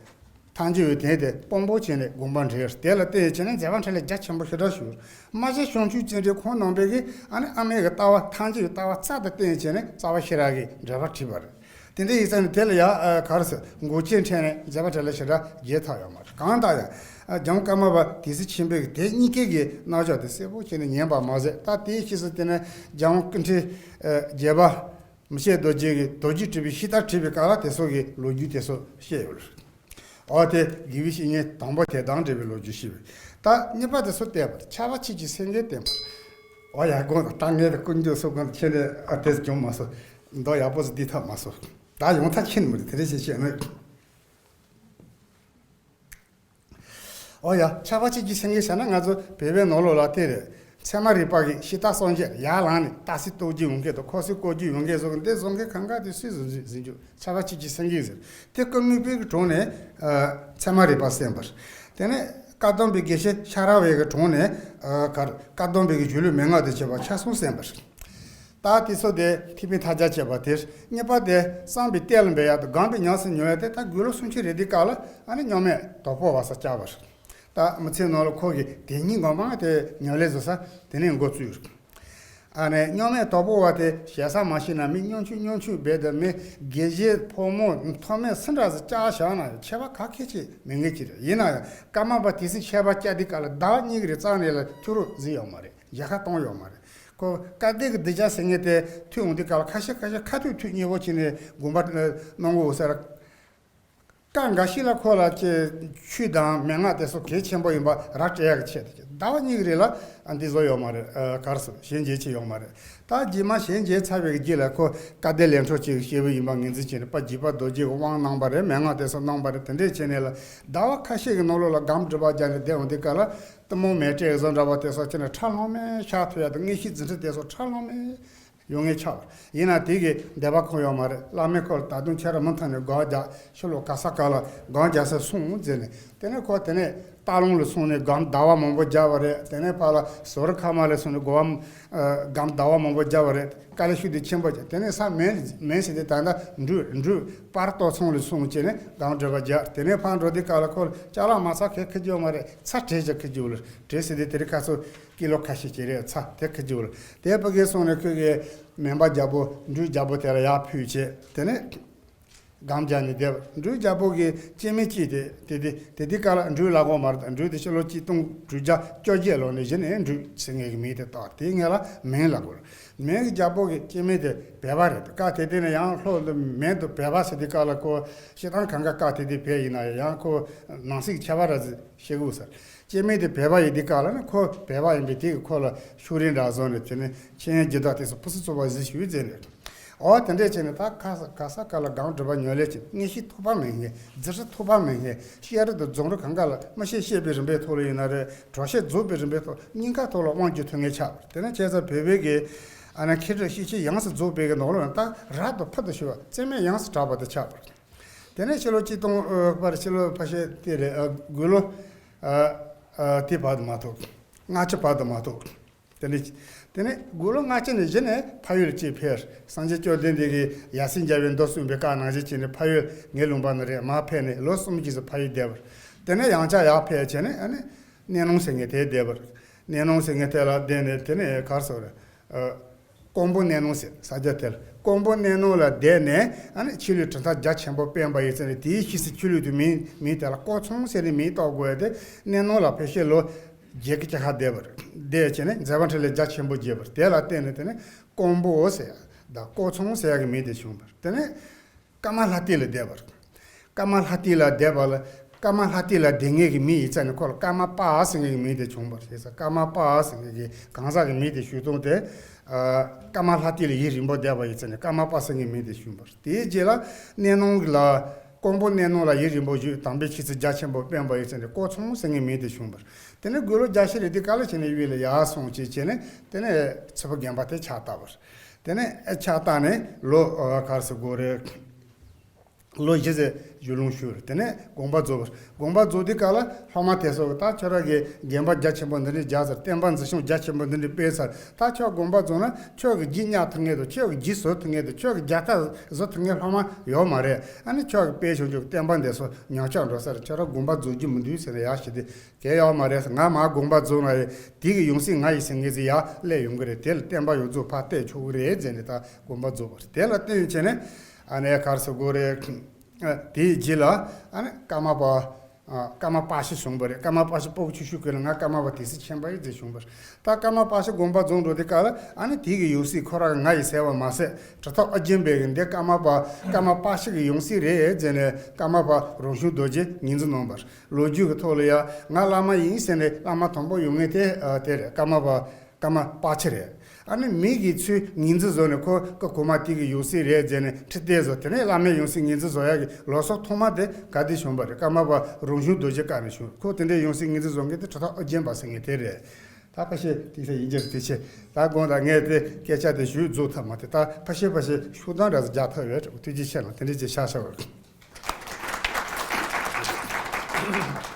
ཐང་ཆེ་བའི་དེ་དེ་དཔང་པོ་བྱས་ནས་དགོངས་པ་འགྲེལ། དེ་ལ་བརྟེན་བྱས་ནས་མཛད་པ་འཕྲིན་ལས་རྒྱ་ཆེན་པོ་ཞེ་དྲག་ཞུ། རྨ་བྱ་བྱང་ཆུབ་ཅན་འདྲའི་ཁོང་རྣམ་པས་ཀྱི་ཨ་ནི་ཨ་མའི་གི་ལྟ་བ་ཐང་ཆེ་བའི་ལྟ་བ་རྩ་དང་བརྟེན་བྱས་ནས་རྩ་བ་ཤེས་རབ་ཀྱི་འགྲེལ་པ་བྲིས་པ་རེད། དེ་འདྲ་ཡིན་ཙང་ནི་དེ་ལ་ཡང་ཨ་གར་སོགས་འགོག་རྐྱེན་འཕྲད་ནས་མཛད་པ་འཕྲིན་ལས་ཞེ་དྲག་རྒྱས་ཐག་ཡོད་མ་རེད། གང་ལྟར་ཡང་ཨ་རྒྱལ་དབང་ཀརྨ་པ་དེ་ཚེ་ཆེན་པོའི་གི་དེ་གཉིས་ཀའི་གི་རྣམ་གཞག་དེ་གསལ་པོ་བྱས་ནས་ཉན་པ་མ་ཟད། ད་དེའི་ཕྱིས་སུ་དེ་ནས་རྒྱལ་དབང་སྐུ་ཕྲེང་ཨ་བརྒྱད་པ་མི་ཕྱེད་རྡོ་རྗེ་གིས་རྡོ་རྗེ་དྲིལ་བུའི་ཤིང་རྟ་བྲིས་པའི་སྐབས་ལ་དེ་ཚོ་གི་ལོ་རྒྱུས་དེ་ཚོ་བཤད་ཡོད་རེད། འོ་དེ་དགེ་བའི་བཤེས་གཉེན་དང་པོ་དེ་དང་འབྲེལ་བའི་ལོ་རྒྱུས་ཤིག་རེད། ད་གཉིས་པ་དེ་ཚོ་བསྟན་པ་ཆར་པ་ཆུ་སྐྱེས་སེང་གེ་བསྟན་པ། འོ་ཡ་དགོངས་དག་ད་ངས་དེ་ཀུན་འགྱུར་སོགས་ཀུན་ཁྱེད་ནས་ཨ་དེ་ཚོ་བྱུང་མ་སོང་། མདོ་ཡག་པོ་ཟིག་བསྡུས་ཐབས་མ་སོང་། ད་ཡོང་ཐབས་ཁྱེད་ནས་མི་འདུག་དེ་རེད་ཞེས་བཤད་ན། འོ་ཡ། ཆར་པ་ཆུ་སྐྱེས་སེང་གེ་བྱས་ན་ང་ཚོ་བོད་པའི་ནང་ལོགས་ལ་དེ་རེད། ཚད་མ་རིག་པ་གི་ཤིང་རྟ་སངས་རྒྱས་ཡར་ལངས་ནས་སྟག་གཟིག་རྟོགས་བརྗོད་འོང་མཁན་དང་ཁོ་ཚོས་བཀོད་རྒྱུ་ཡོང་མཁན་སོགས་ཀྱི་འདི་བཟོ་མཁན་གང་ག་དེ་སུས་བཟོ་བཟོ་རྒྱུ་ཆར་པ་ཆུ་སྐྱེས་སེང་གེ་ཟེར། དེ་སྐུ་དངོས་པོའི་གི་དྲུང་ནས་ཨ་ཚད་མ་རིག་པ་གསན་པ་རེད། དེ་ནས་བཀའ་གདམས་པའི་དགེ་བཤེས་ཤ་ར་བའི་གི་དྲུང་ནས་ཨ་གར་བཀའ་གདམས་པའི་གི་སྒྱུ་ལུས་མན་ངག་དང་བཅས་པ་ཆ་གསུམ་གསན་པ་རེད། ད་དེ་ཚོ་དེ་ཐེག་པའི་མཐའ་རྒྱ་བཅས་པ་དེ། གཉིས་པ་དེ་བསམ་པའི་གཏེར་ལ་འབེབས་ཡག་དང་སྒོམ་པའི་ཉམས་སུ་མྱོང་ཡག་དེ། ད་དགུང་ལོ་སུམ་ཅུ་རེད་དུས་སྐབས་ལ་ཨ་ནི་མཉམ་མེད་དྭགས་པོ་བ་ས་བཅར་བ་རེད། ད་མི་ཚེའི་ནང་ལ་ཁོ་གིས་དེ་ཉིད་སྒོམ་སྤང་དེ་ཉམས་ལེན་བཟོ་ས་དེ་ནས་འགོ་བཙུགས་རེད། ཨ་ནི་མཉམ་མེད་དྭགས་པོ་བ་དེ་ཞེ་ས་མ་ཤེས་ན་མི་སྙོམ་ཆུང་སྙོམ་ཆུང་བས་དེ་མི་དགེ་བཤེས་ཕོ་མོ་མཐོ་དམན་སུ་འདྲ་ཟིག་བཅར་བཞག་ན་ཡང་ཁྱད་པར་ག་གེ་ཅིག་མེད་མཁན་ཅིག་རེད། ཡིན་ན་ཡང་ཀརྨ་པ་དེ་ཚོས་ཆད་པ་བཅད་དུས་སྐབས་ལ་ཟླ་བ་གཉིས་ཀྱི་རིང་རྩ་ནས་ལ་ཐུག་རོགས་ཟིན་ཡོད་མ་རེད། མཇལ་ཁ་བཏང་ཡོད་མ་རེད། ཁོ་བཀའ་གདམས་ཀྱི་གདུལ་བྱ་ཟེར་མཁན་དེ་ཐུག་འོང་དུས་སྐབས་ལ་ཁ་ཤས་ཁ་ཤས་ཁ་ཐུག་ཐུག་མཉེས་པོ་བྱས་ནས་དགོངས་པ་གནང་གི་ཡོད་ས་རེད། སྐབས་འགའ་ཞིག་ལ་ཁོ་ལ་ཅིག་ཆོས་དང་མན་ངག་དེ་ཚོ་གལ་ཆེན་པོ་ཡིན་པ་ར་སྤྲད་ཡག་གི་ཆེད་དུ་ཟླ་བ་གཉིས་ཀྱི་རིང་ལ་ཨ་འདི་བཟོ་ཡོད་མ་རེད། ཨ་གར་སོང་ཞལ་མཇལ་བྱས་ཡོད་མ་རེད། ད་རྗེས་མ་ཞལ་མཇལ་ཚར་བའི་རྗེས་ལ་ཁོ་བཀའ་གདམས་ལས་འཕྲོ་ཅིག་བཤད་པ་ཡིན་པ་ངོས་འཛིན་བྱས་ནས་པ་འཇིགས་པ་རྡོ་རྗེ་གི་དབང་གནང་པ་རེད། མན་ངག་དེ་ཚོ་གནང་པ་རེད། དེ་འདྲས་བྱས་ནས་ལ་ཟླ་བ་ཁ་ཤས་ཀྱི་ནང་ལོགས་ལ་སྒོམ་སྒྲུབ་པ་རྒྱབ་ནས་བསྡད་འོང་དུས་སྐབས་ལ། གཏི་མུག་མེ་སྤྲེལ་བཟོ་འདྲ་བ་དེ་ཚོ་ཁྱེད་ནས་ཁྲ་ལྷང་མེ་ཤར་ཐུབ་ཡ་དང་མངོན་ཤེས་འཛིན་ཁྲིད་དེ་ཚོ་ཁྲ་ལྷང་མེ་ཡོང་ངེས་ཆགས་པ་ཡིན་ན། དེ་གི་བདེ་བ་ཁོ་ཡོང་མ་རེད། བླ་མས་ཁོ་ལ་ད་དུང་ཁྱེད་རང་མུ་མཐུད་ནས་སྒོམ་རྒྱག་ཕྱི་ལོགས་ག་ས་ག་ལ་སྒོམ་རྒྱག་ས་སོང་ཟེར་ནས། དེ་ནས་ཁོ་དེ་ནས་སྟག་ལུང་ལ་སོང་ནས་སྒོམ་ཟླ་བ་མང་པོ་རྒྱབ་པ་རེད། དེ་ནས་ཕར་ལ་ཟོ་རི་ཁ་མ་ལ་སོང་ནས་སྒོམ་སྒོམ་ཟླ་བ་མང་པོ་རྒྱབ་པ་རེད། དཀའ་ལས་ཤུགས་དེ་ཆེན་པོ་བརྒྱབ། དེ་ནས་ས་མེད་མེད་ཟེར་ཏེ་ད་ལྟ་འབྲུག་འབྲུག་པར་ཏོ་ཚང་ལ་སོང་བྱས་ནས་སྒོམ་སྒྲུབ་པ་རྒྱབ། དེ་ནས་ཕར་འགྲོ་དུས་སྐབས་ལ་ཁོ་ལ་ཅ་ལག་མ་ཚང་གས་ཁི་རྒྱུ་མ་རེད། ཚྭ་བྲེ་ཅིག་ཁི་རྒྱུ་ལ་བྲེ་ཟེར་ཏེ་དེ་རིང་ཁ་སང་ཀི་ལོ་ཁ་ཤས་ཅིག་རེད། ཚྭ་དེ་ཁི་རྒྱུ་ལ་དེ་ཕ་གིར་སོང་ནས་ཁོས་གི་མེ་འབར་རྒྱལ་པོ་འབྲུག་རྒྱལ་པོ་དེ་ལ་ཡར་ཕུལ་བྱས། དེ་ནས་སྒོམ་རྒྱག་ནས་བསྡད་པ། འབྲུག་རྒྱལ་པོ་གི་སྐྱེ་དམན་གཅིག་དེ་དེ་དེ་དེ་དུས་སྐབས་ལ་འབྲུག་ལ་གོ་མ་རེད། འབྲུག་དེ་ཕྱི་ལོ་གཅིག་སྟོང་དྲུག་བརྒྱ་བཅོ་བརྒྱད་ལོ་ནས་གཞི་ནས་འབྲུག་ཟེར་མཁན་གྱི་མིང་དེ་བཏགས། དེ་སྔོན་ལ་མེན་ལ་གོ། མེན་གྱི་རྒྱལ་པོ་གི་སྐྱེ་དམན་དེ་བོད་པ་རེད། སྐབས་དེ་དུས་ནས་ཡང་ལྷོ་ལ་མེན་དུ་བོད་པ་ཟེར་དུས་སྐབས་ལ་ཁོ་སྤྱིར་བཏང་གང་ག་སྐབས་དེ་དུས་བོད་ཡིན་ན་ཡང་ཁོ་ནང་གསེས་ཀྱི་ཁྱད་པར་ར་ཟིག་ཤེས་དགོས་ས། སྐྱེ་དམན་དེ་བོད་པ་ཡིན་དུས་སྐབས་ལ་ནི་ཁོ་བོད་པ་ཡིན་པས་དེ་གི་ཁོ་ལ་ཤུགས་རིང་འདྲ་བཟོ་ནས་དེ་ནས་ཆོས་དབྱིངས་སྒྱུ་དག་དེ་ཚོ་ཕུན་སུམ་ཚོགས་པ་ཟིག་ཞུས་ཟེར་ནས། འོ་དེ་འདྲས་བྱས་ནས་ད་ག་ས་ག་ས་ག་ལ་སྒོམ་སྒྲུབ་པ་ཉམས་ལེན་བྱས། མངོན་ཤེས་ཐོགས་པ་མེད་མཁན། རྫུ་འཕྲུལ་ཐོགས་པ་མེད་མཁན། བཤད་རིགས་དང་རྫོགས་རིམ་གང་ག་ལ་མངོན་ཤེས་བཤད་པའི་རིམ་པའི་ཐོག་ལ་ཡིན་ན་རེད། གྲོགས་བཤད་རྫོགས་པའི་རིམ་པའི་ཐོག་གཉིས་ཀ་ཐོག་ལ་དབང་བསྒྱུར་ཐུབ་མཁན་ཆགས་པ་རེད། དེ་ནས་བྱས་ཙང་བོད་པའི་གི་ཨ་ནི་མཁས་གྲུབ་ཤེར་ཕྱིན་ཡོངས་སུ་རྫོགས་པའི་གི་ནང་ལོགས་ནས་ད་རབ་ཏུ་ཕུལ་དུ་ཕྱིན་པ་རྩེ་མོ་ཡོངས་སུ་གྲགས་པ་དེ་ཆགས་པ་རེད། དེ་ནས་ཕྱི་ལོ་གཅིག་སྟོང་ཨ་པར་ཕྱི་ལོ་ཕལ་ཆེར་དེ་རེད། ཨ་དགུང་ལོ་ཨ་ཨ་དེ་བར་དུ་མ་ཐུག་ལྔ་བཅུ་བར་དུ་མ་ཐུག་དེ་ནས་དེ་ནས་དགུང་ལོ་ལྔ་བཅུ་ནས་གཞི་ནས་ཕ་ཡུལ་གཅིག་ཕེབས། སངས་རྒྱས་བཅོམ་ལྡན་འདས་ཀྱིས་ཡབ་སྲས་མཇལ་བའི་མདོ་གསུངས་པའི་བཀའ་ནང་བཞིན་བྱས་ནས་ཕ་ཡུལ་ངའི་ལུང་པ་ན་རེད། མར་ཕེབས་ནས་ལོ་གསུམ་རྗེས་སུ་ཕ་ཡུལ་བསྡད་པ་རེད། དེ་ནས་ཡང་བསྐྱར་ཡར་ཕེབས་བྱས་ནས་ཨ་ནི་གནས་ནོང་ཟེར་མཁན་དེར་བསྡད་པ་རེད། གནས་ནོང་ཟེར་མཁན་དེ་ལ་བསྡད་ནས་དེ་ནས་གར་སོང་རེད། ཀོང་པོ་གནས་ནོང་ཟེར་ས་ཆ་དེ་ལ། ཀོང་པོ་གནས་ནོང་ལ་བསྡད་ནས་ཨ་ནི་ཆོས་ལུགས་གྲུབ་མཐའ་རྒྱ་ཆེན་པོ་སྤེལ་བ་ཡིན་ཟེར་ནས། དེའི་ཕྱིས་སུ་ཆོས་ལུགས་དེ་མིང་མིང་དེ་ལ་ཀོ་ཚོང་ཟེར་ནས་མིང་བཏགས་དགོས་ཏེ། གནས་ནོང་ལ་ཕལ་ཆེར་ལོ་བརྒྱད་ཀྱི་ཆ་ཁ་བསྡད་པ་རེད། བསྡད་བྱས་ནས་མཛད་པ་འཕྲིན་ལས་རྒྱ་ཆེན་པོ་རྒྱས་པ་རེད། དེ་ལ་བརྟེན་ནས་དེ་ནས་ཀོང་པོ་ཟེར་ཡ་དང་ཀོ་ཚོང་ཟེར་ཡ་གི་མིང་དེ་བྱུང་བ་རེད། དེ་ནས་ཀརྨ་ལྷ་བལྟས་ལ་བསྡད་པ་རེད། ཀརྨ་ལྷ་བལྟས་ལ་བསྡད་པ་ལ། ཀརྨ་ལྷ་བལྟས་ལ་བསྡད་མཁན་གྱི་མི་ཡིན་ཙང་ནས་ཁོ་ལ་ཀརྨ་པ་ཟེར་མཁན་གྱི་མིང་དེ་བྱུང་བ་རེད། ཀརྨ་པ་ཟེར་མཁན་གྱི་གང་ཟག་གི་མིང་དེ་ཞུ་སྟངས་དེ། ཨ། ཀརྨ་ལྷ་བལྟས་ལ་ཡུན་རིང་པོ་བསྡད་པ་ཡིན་ཙང་ནས་ཀརྨ་པ་ཟེར་མཁན་གྱི་མིང་དེ་བྱུང་བ་རེད། དེའི་རྗེས་ལ་གནས་ནོང་ལ། ཀོང་པོ་གནས་ནོང་ལ་ཡུན་རིང་པོ་བཞུགས། དམ་པའི་ཆོས་ཚུལ་རྒྱ་ཆེན་པོ་སྤེལ་བ་ཡིན་ཙང་ནས་ཀོ་ཚོང་ཟེར་མཁན་གྱི་མིང་དེ་བྱུང་བ་རེད། དེ་ནས་དགུང་ལོ་བརྒྱད་ཅུ་རེ་དེ་ག་ལ་བྱས་ནས་དབུས་ལ་ཡར་སོང་བྱས་བྱས་ནས་དེ་ནས་ཚེ་ཕོ་དགོན་པ་དེ་ཕྱག་བཏབ་པ་རེད། དེ་ནས་ཕྱག་བཏབ་ནས་ལོ་ག་རེ་ཟེར་དགོས་རེད། ལོ་བཞི་ཙམ་བཞུགས་ལུང་ཞུས་རེད། དེ་ནས་དགོངས་པ་རྫོགས་པ་རེད། དགོངས་པ་རྫོགས་དུས་སྐབས་ལ་སློབ་མ་དེ་ཚོ་གིས་ད་ཁྱོད་རང་གིས་དགོན་པ་རྒྱ་ཆེན་པོ་འདི་འདྲ་རྒྱག་ཚར། བསྟན་པ་འཛིན་སྐྱོང་རྒྱ་ཆེན་པོ་འདི་འདྲ་སྤེལ་ཚར། ད་ཁྱོད་དགོངས་པ་རྫོགས་ན་ཁྱོད་ཀྱིས་རྒྱུ་གཉའ་ཐུབ་མཁན་དང་། ཁྱོད་ཀྱིས་རྒྱུ་བཟོ་ཐུབ་མཁན་དང་། ཁྱོད་ཀྱིས་རྒྱ་སྟག་བཟོ་ཐུབ་མཁན་སློབ་མ་ཡོད་མ་རེད། ཨ་ནི་ཁྱོད་ཀྱིས་སྤེལ་བྱུང་ཆོག་བསྟན་པ་འདི་ཚོ་ཉམས་ཆག་འགྲོ་ས་རེད། ཁྱོད་རང་དགོངས་པ་རྫོགས་རྒྱུ་མི་འདུག་ཟེར་ནས་ཡར་ཞུས་ཏེ། དེ་ཡོད་མ་རེད། ང་མར་དགོངས་པ་རྫོགས་ན་ཡང་དེ་གི་ཡང་སྲིད་ང་ཡིན་ཟེར་མཁན་ཟིག་ཡར་སླེབས་ཡོང་གི་རེད། དེ་ལ་བསྟན་པ་ཡོངས་རྫོགས་ཕར་གཏད་ཆོག་གི་རེད་ཟེར་ནས་ད་དགོངས་པ་རྫོགས་པ་རེད། དེ་ལ་བརྟེན་བྱས་ནས་ཨ་ནི་ག་རེ་ཟེར་དགོས་རེད། ཨ། དེའི་རྗེས་ལ་ཨ་ནི་ཀརྨ་པ། ཨ། ཀརྨ་པ་ཤི་བྱུང་བ་རེད། ཀརྨ་པ་ཤི་སྤོ་བོ་ཆུང་ཤོས་ཀྱི་ལ་ང་ཀརྨ་པ་དེ་སྲིད་ཆེན་པོ་ཡིན་ཟེར་བྱུང་བ་རེད། ད་ཀརྨ་པ་ཤི་དགོངས་པ་རྫོགས་འགྲོ་དུས་སྐབས་ལ་ཨ་ནི་དེ་གི་ཡང་སྲིད་ཁོ་རང་གི་ང་ཡིན་ཟེར་བ་མ་ཟད། གྲུབ་མཐའ་ཨོ་རྒྱན་པའི་གི་འདི་ཀརྨ་པ་ཀརྨ་པ་ཤི་གི་ཡང་སྲིད་རེད་ཟེར་ནས་ཀརྨ་པ་རང་བྱུང་རྡོ་རྗེ་ངོས་འཛིན་གནང་བ་རེད། ལོ་རྒྱུས་ཀྱི་ཐོག་ལ་ཡང་ང་བླ་མ་ཡིན་ཟེར་ནས་བླ་མ་དང་པོ་ཡོང་མཁན་དེ། ཨ། དེ་རེད། ཀརྨ་པ་ཀརྨ་པ་ཤི་རེད། ཨ་ནི་མི་གིས་ཚུར་ངོས་འཛིན་བཟོས་ནས་ཁོ་ཀ་གོང་མ་དེ་གི་ཡང་སྲིད་རེད་ཟེར་ནས་ཁྲི་སྟེགས་བཟོ། དེ་ནས་བླ་མའི་ཡང་སྲིད་ངོས་འཛིན་བཟོ་ཡག་གི་ལོ་སོགས་ཐོག་མ་དེ་ག་དེ་བྱུང་བ་རེད། ཀརྨ་པ་རང་བྱུང་རྡོ་རྗེ་སྐབས་ནས་བྱུང་། ཁོ་དེ་འདྲའི་ཡང་སྲིད་ངོས་འཛིན་བཟོ་མཁན་དེ་གྲུབ་མཐའ་ཨོ་རྒྱན་པ་ཟེར་མཁན་དེ་རེད། ད་ཕལ་ཆེར་དེ་ཚོ་ཡིན་རྒྱུ་རེད། དེ་ཆེ། ད་དགོངས་དག་ངས་དེ་སྐད་ཆ་དེ་ཞུས་རྫོགས་ཐབས་མ་ཐེ། ད་ཕལ་ཆེར་ཕལ་ཆེར་ཤུགས་ལྡན་འདྲ་ཟིག་རྒྱག་ཐབས་ཡོད་རེད། ཐུགས་རྗེ་ཆེ་གནང་། དེ་འདྲ་ཅིག་ཤག་ཤག་རེད།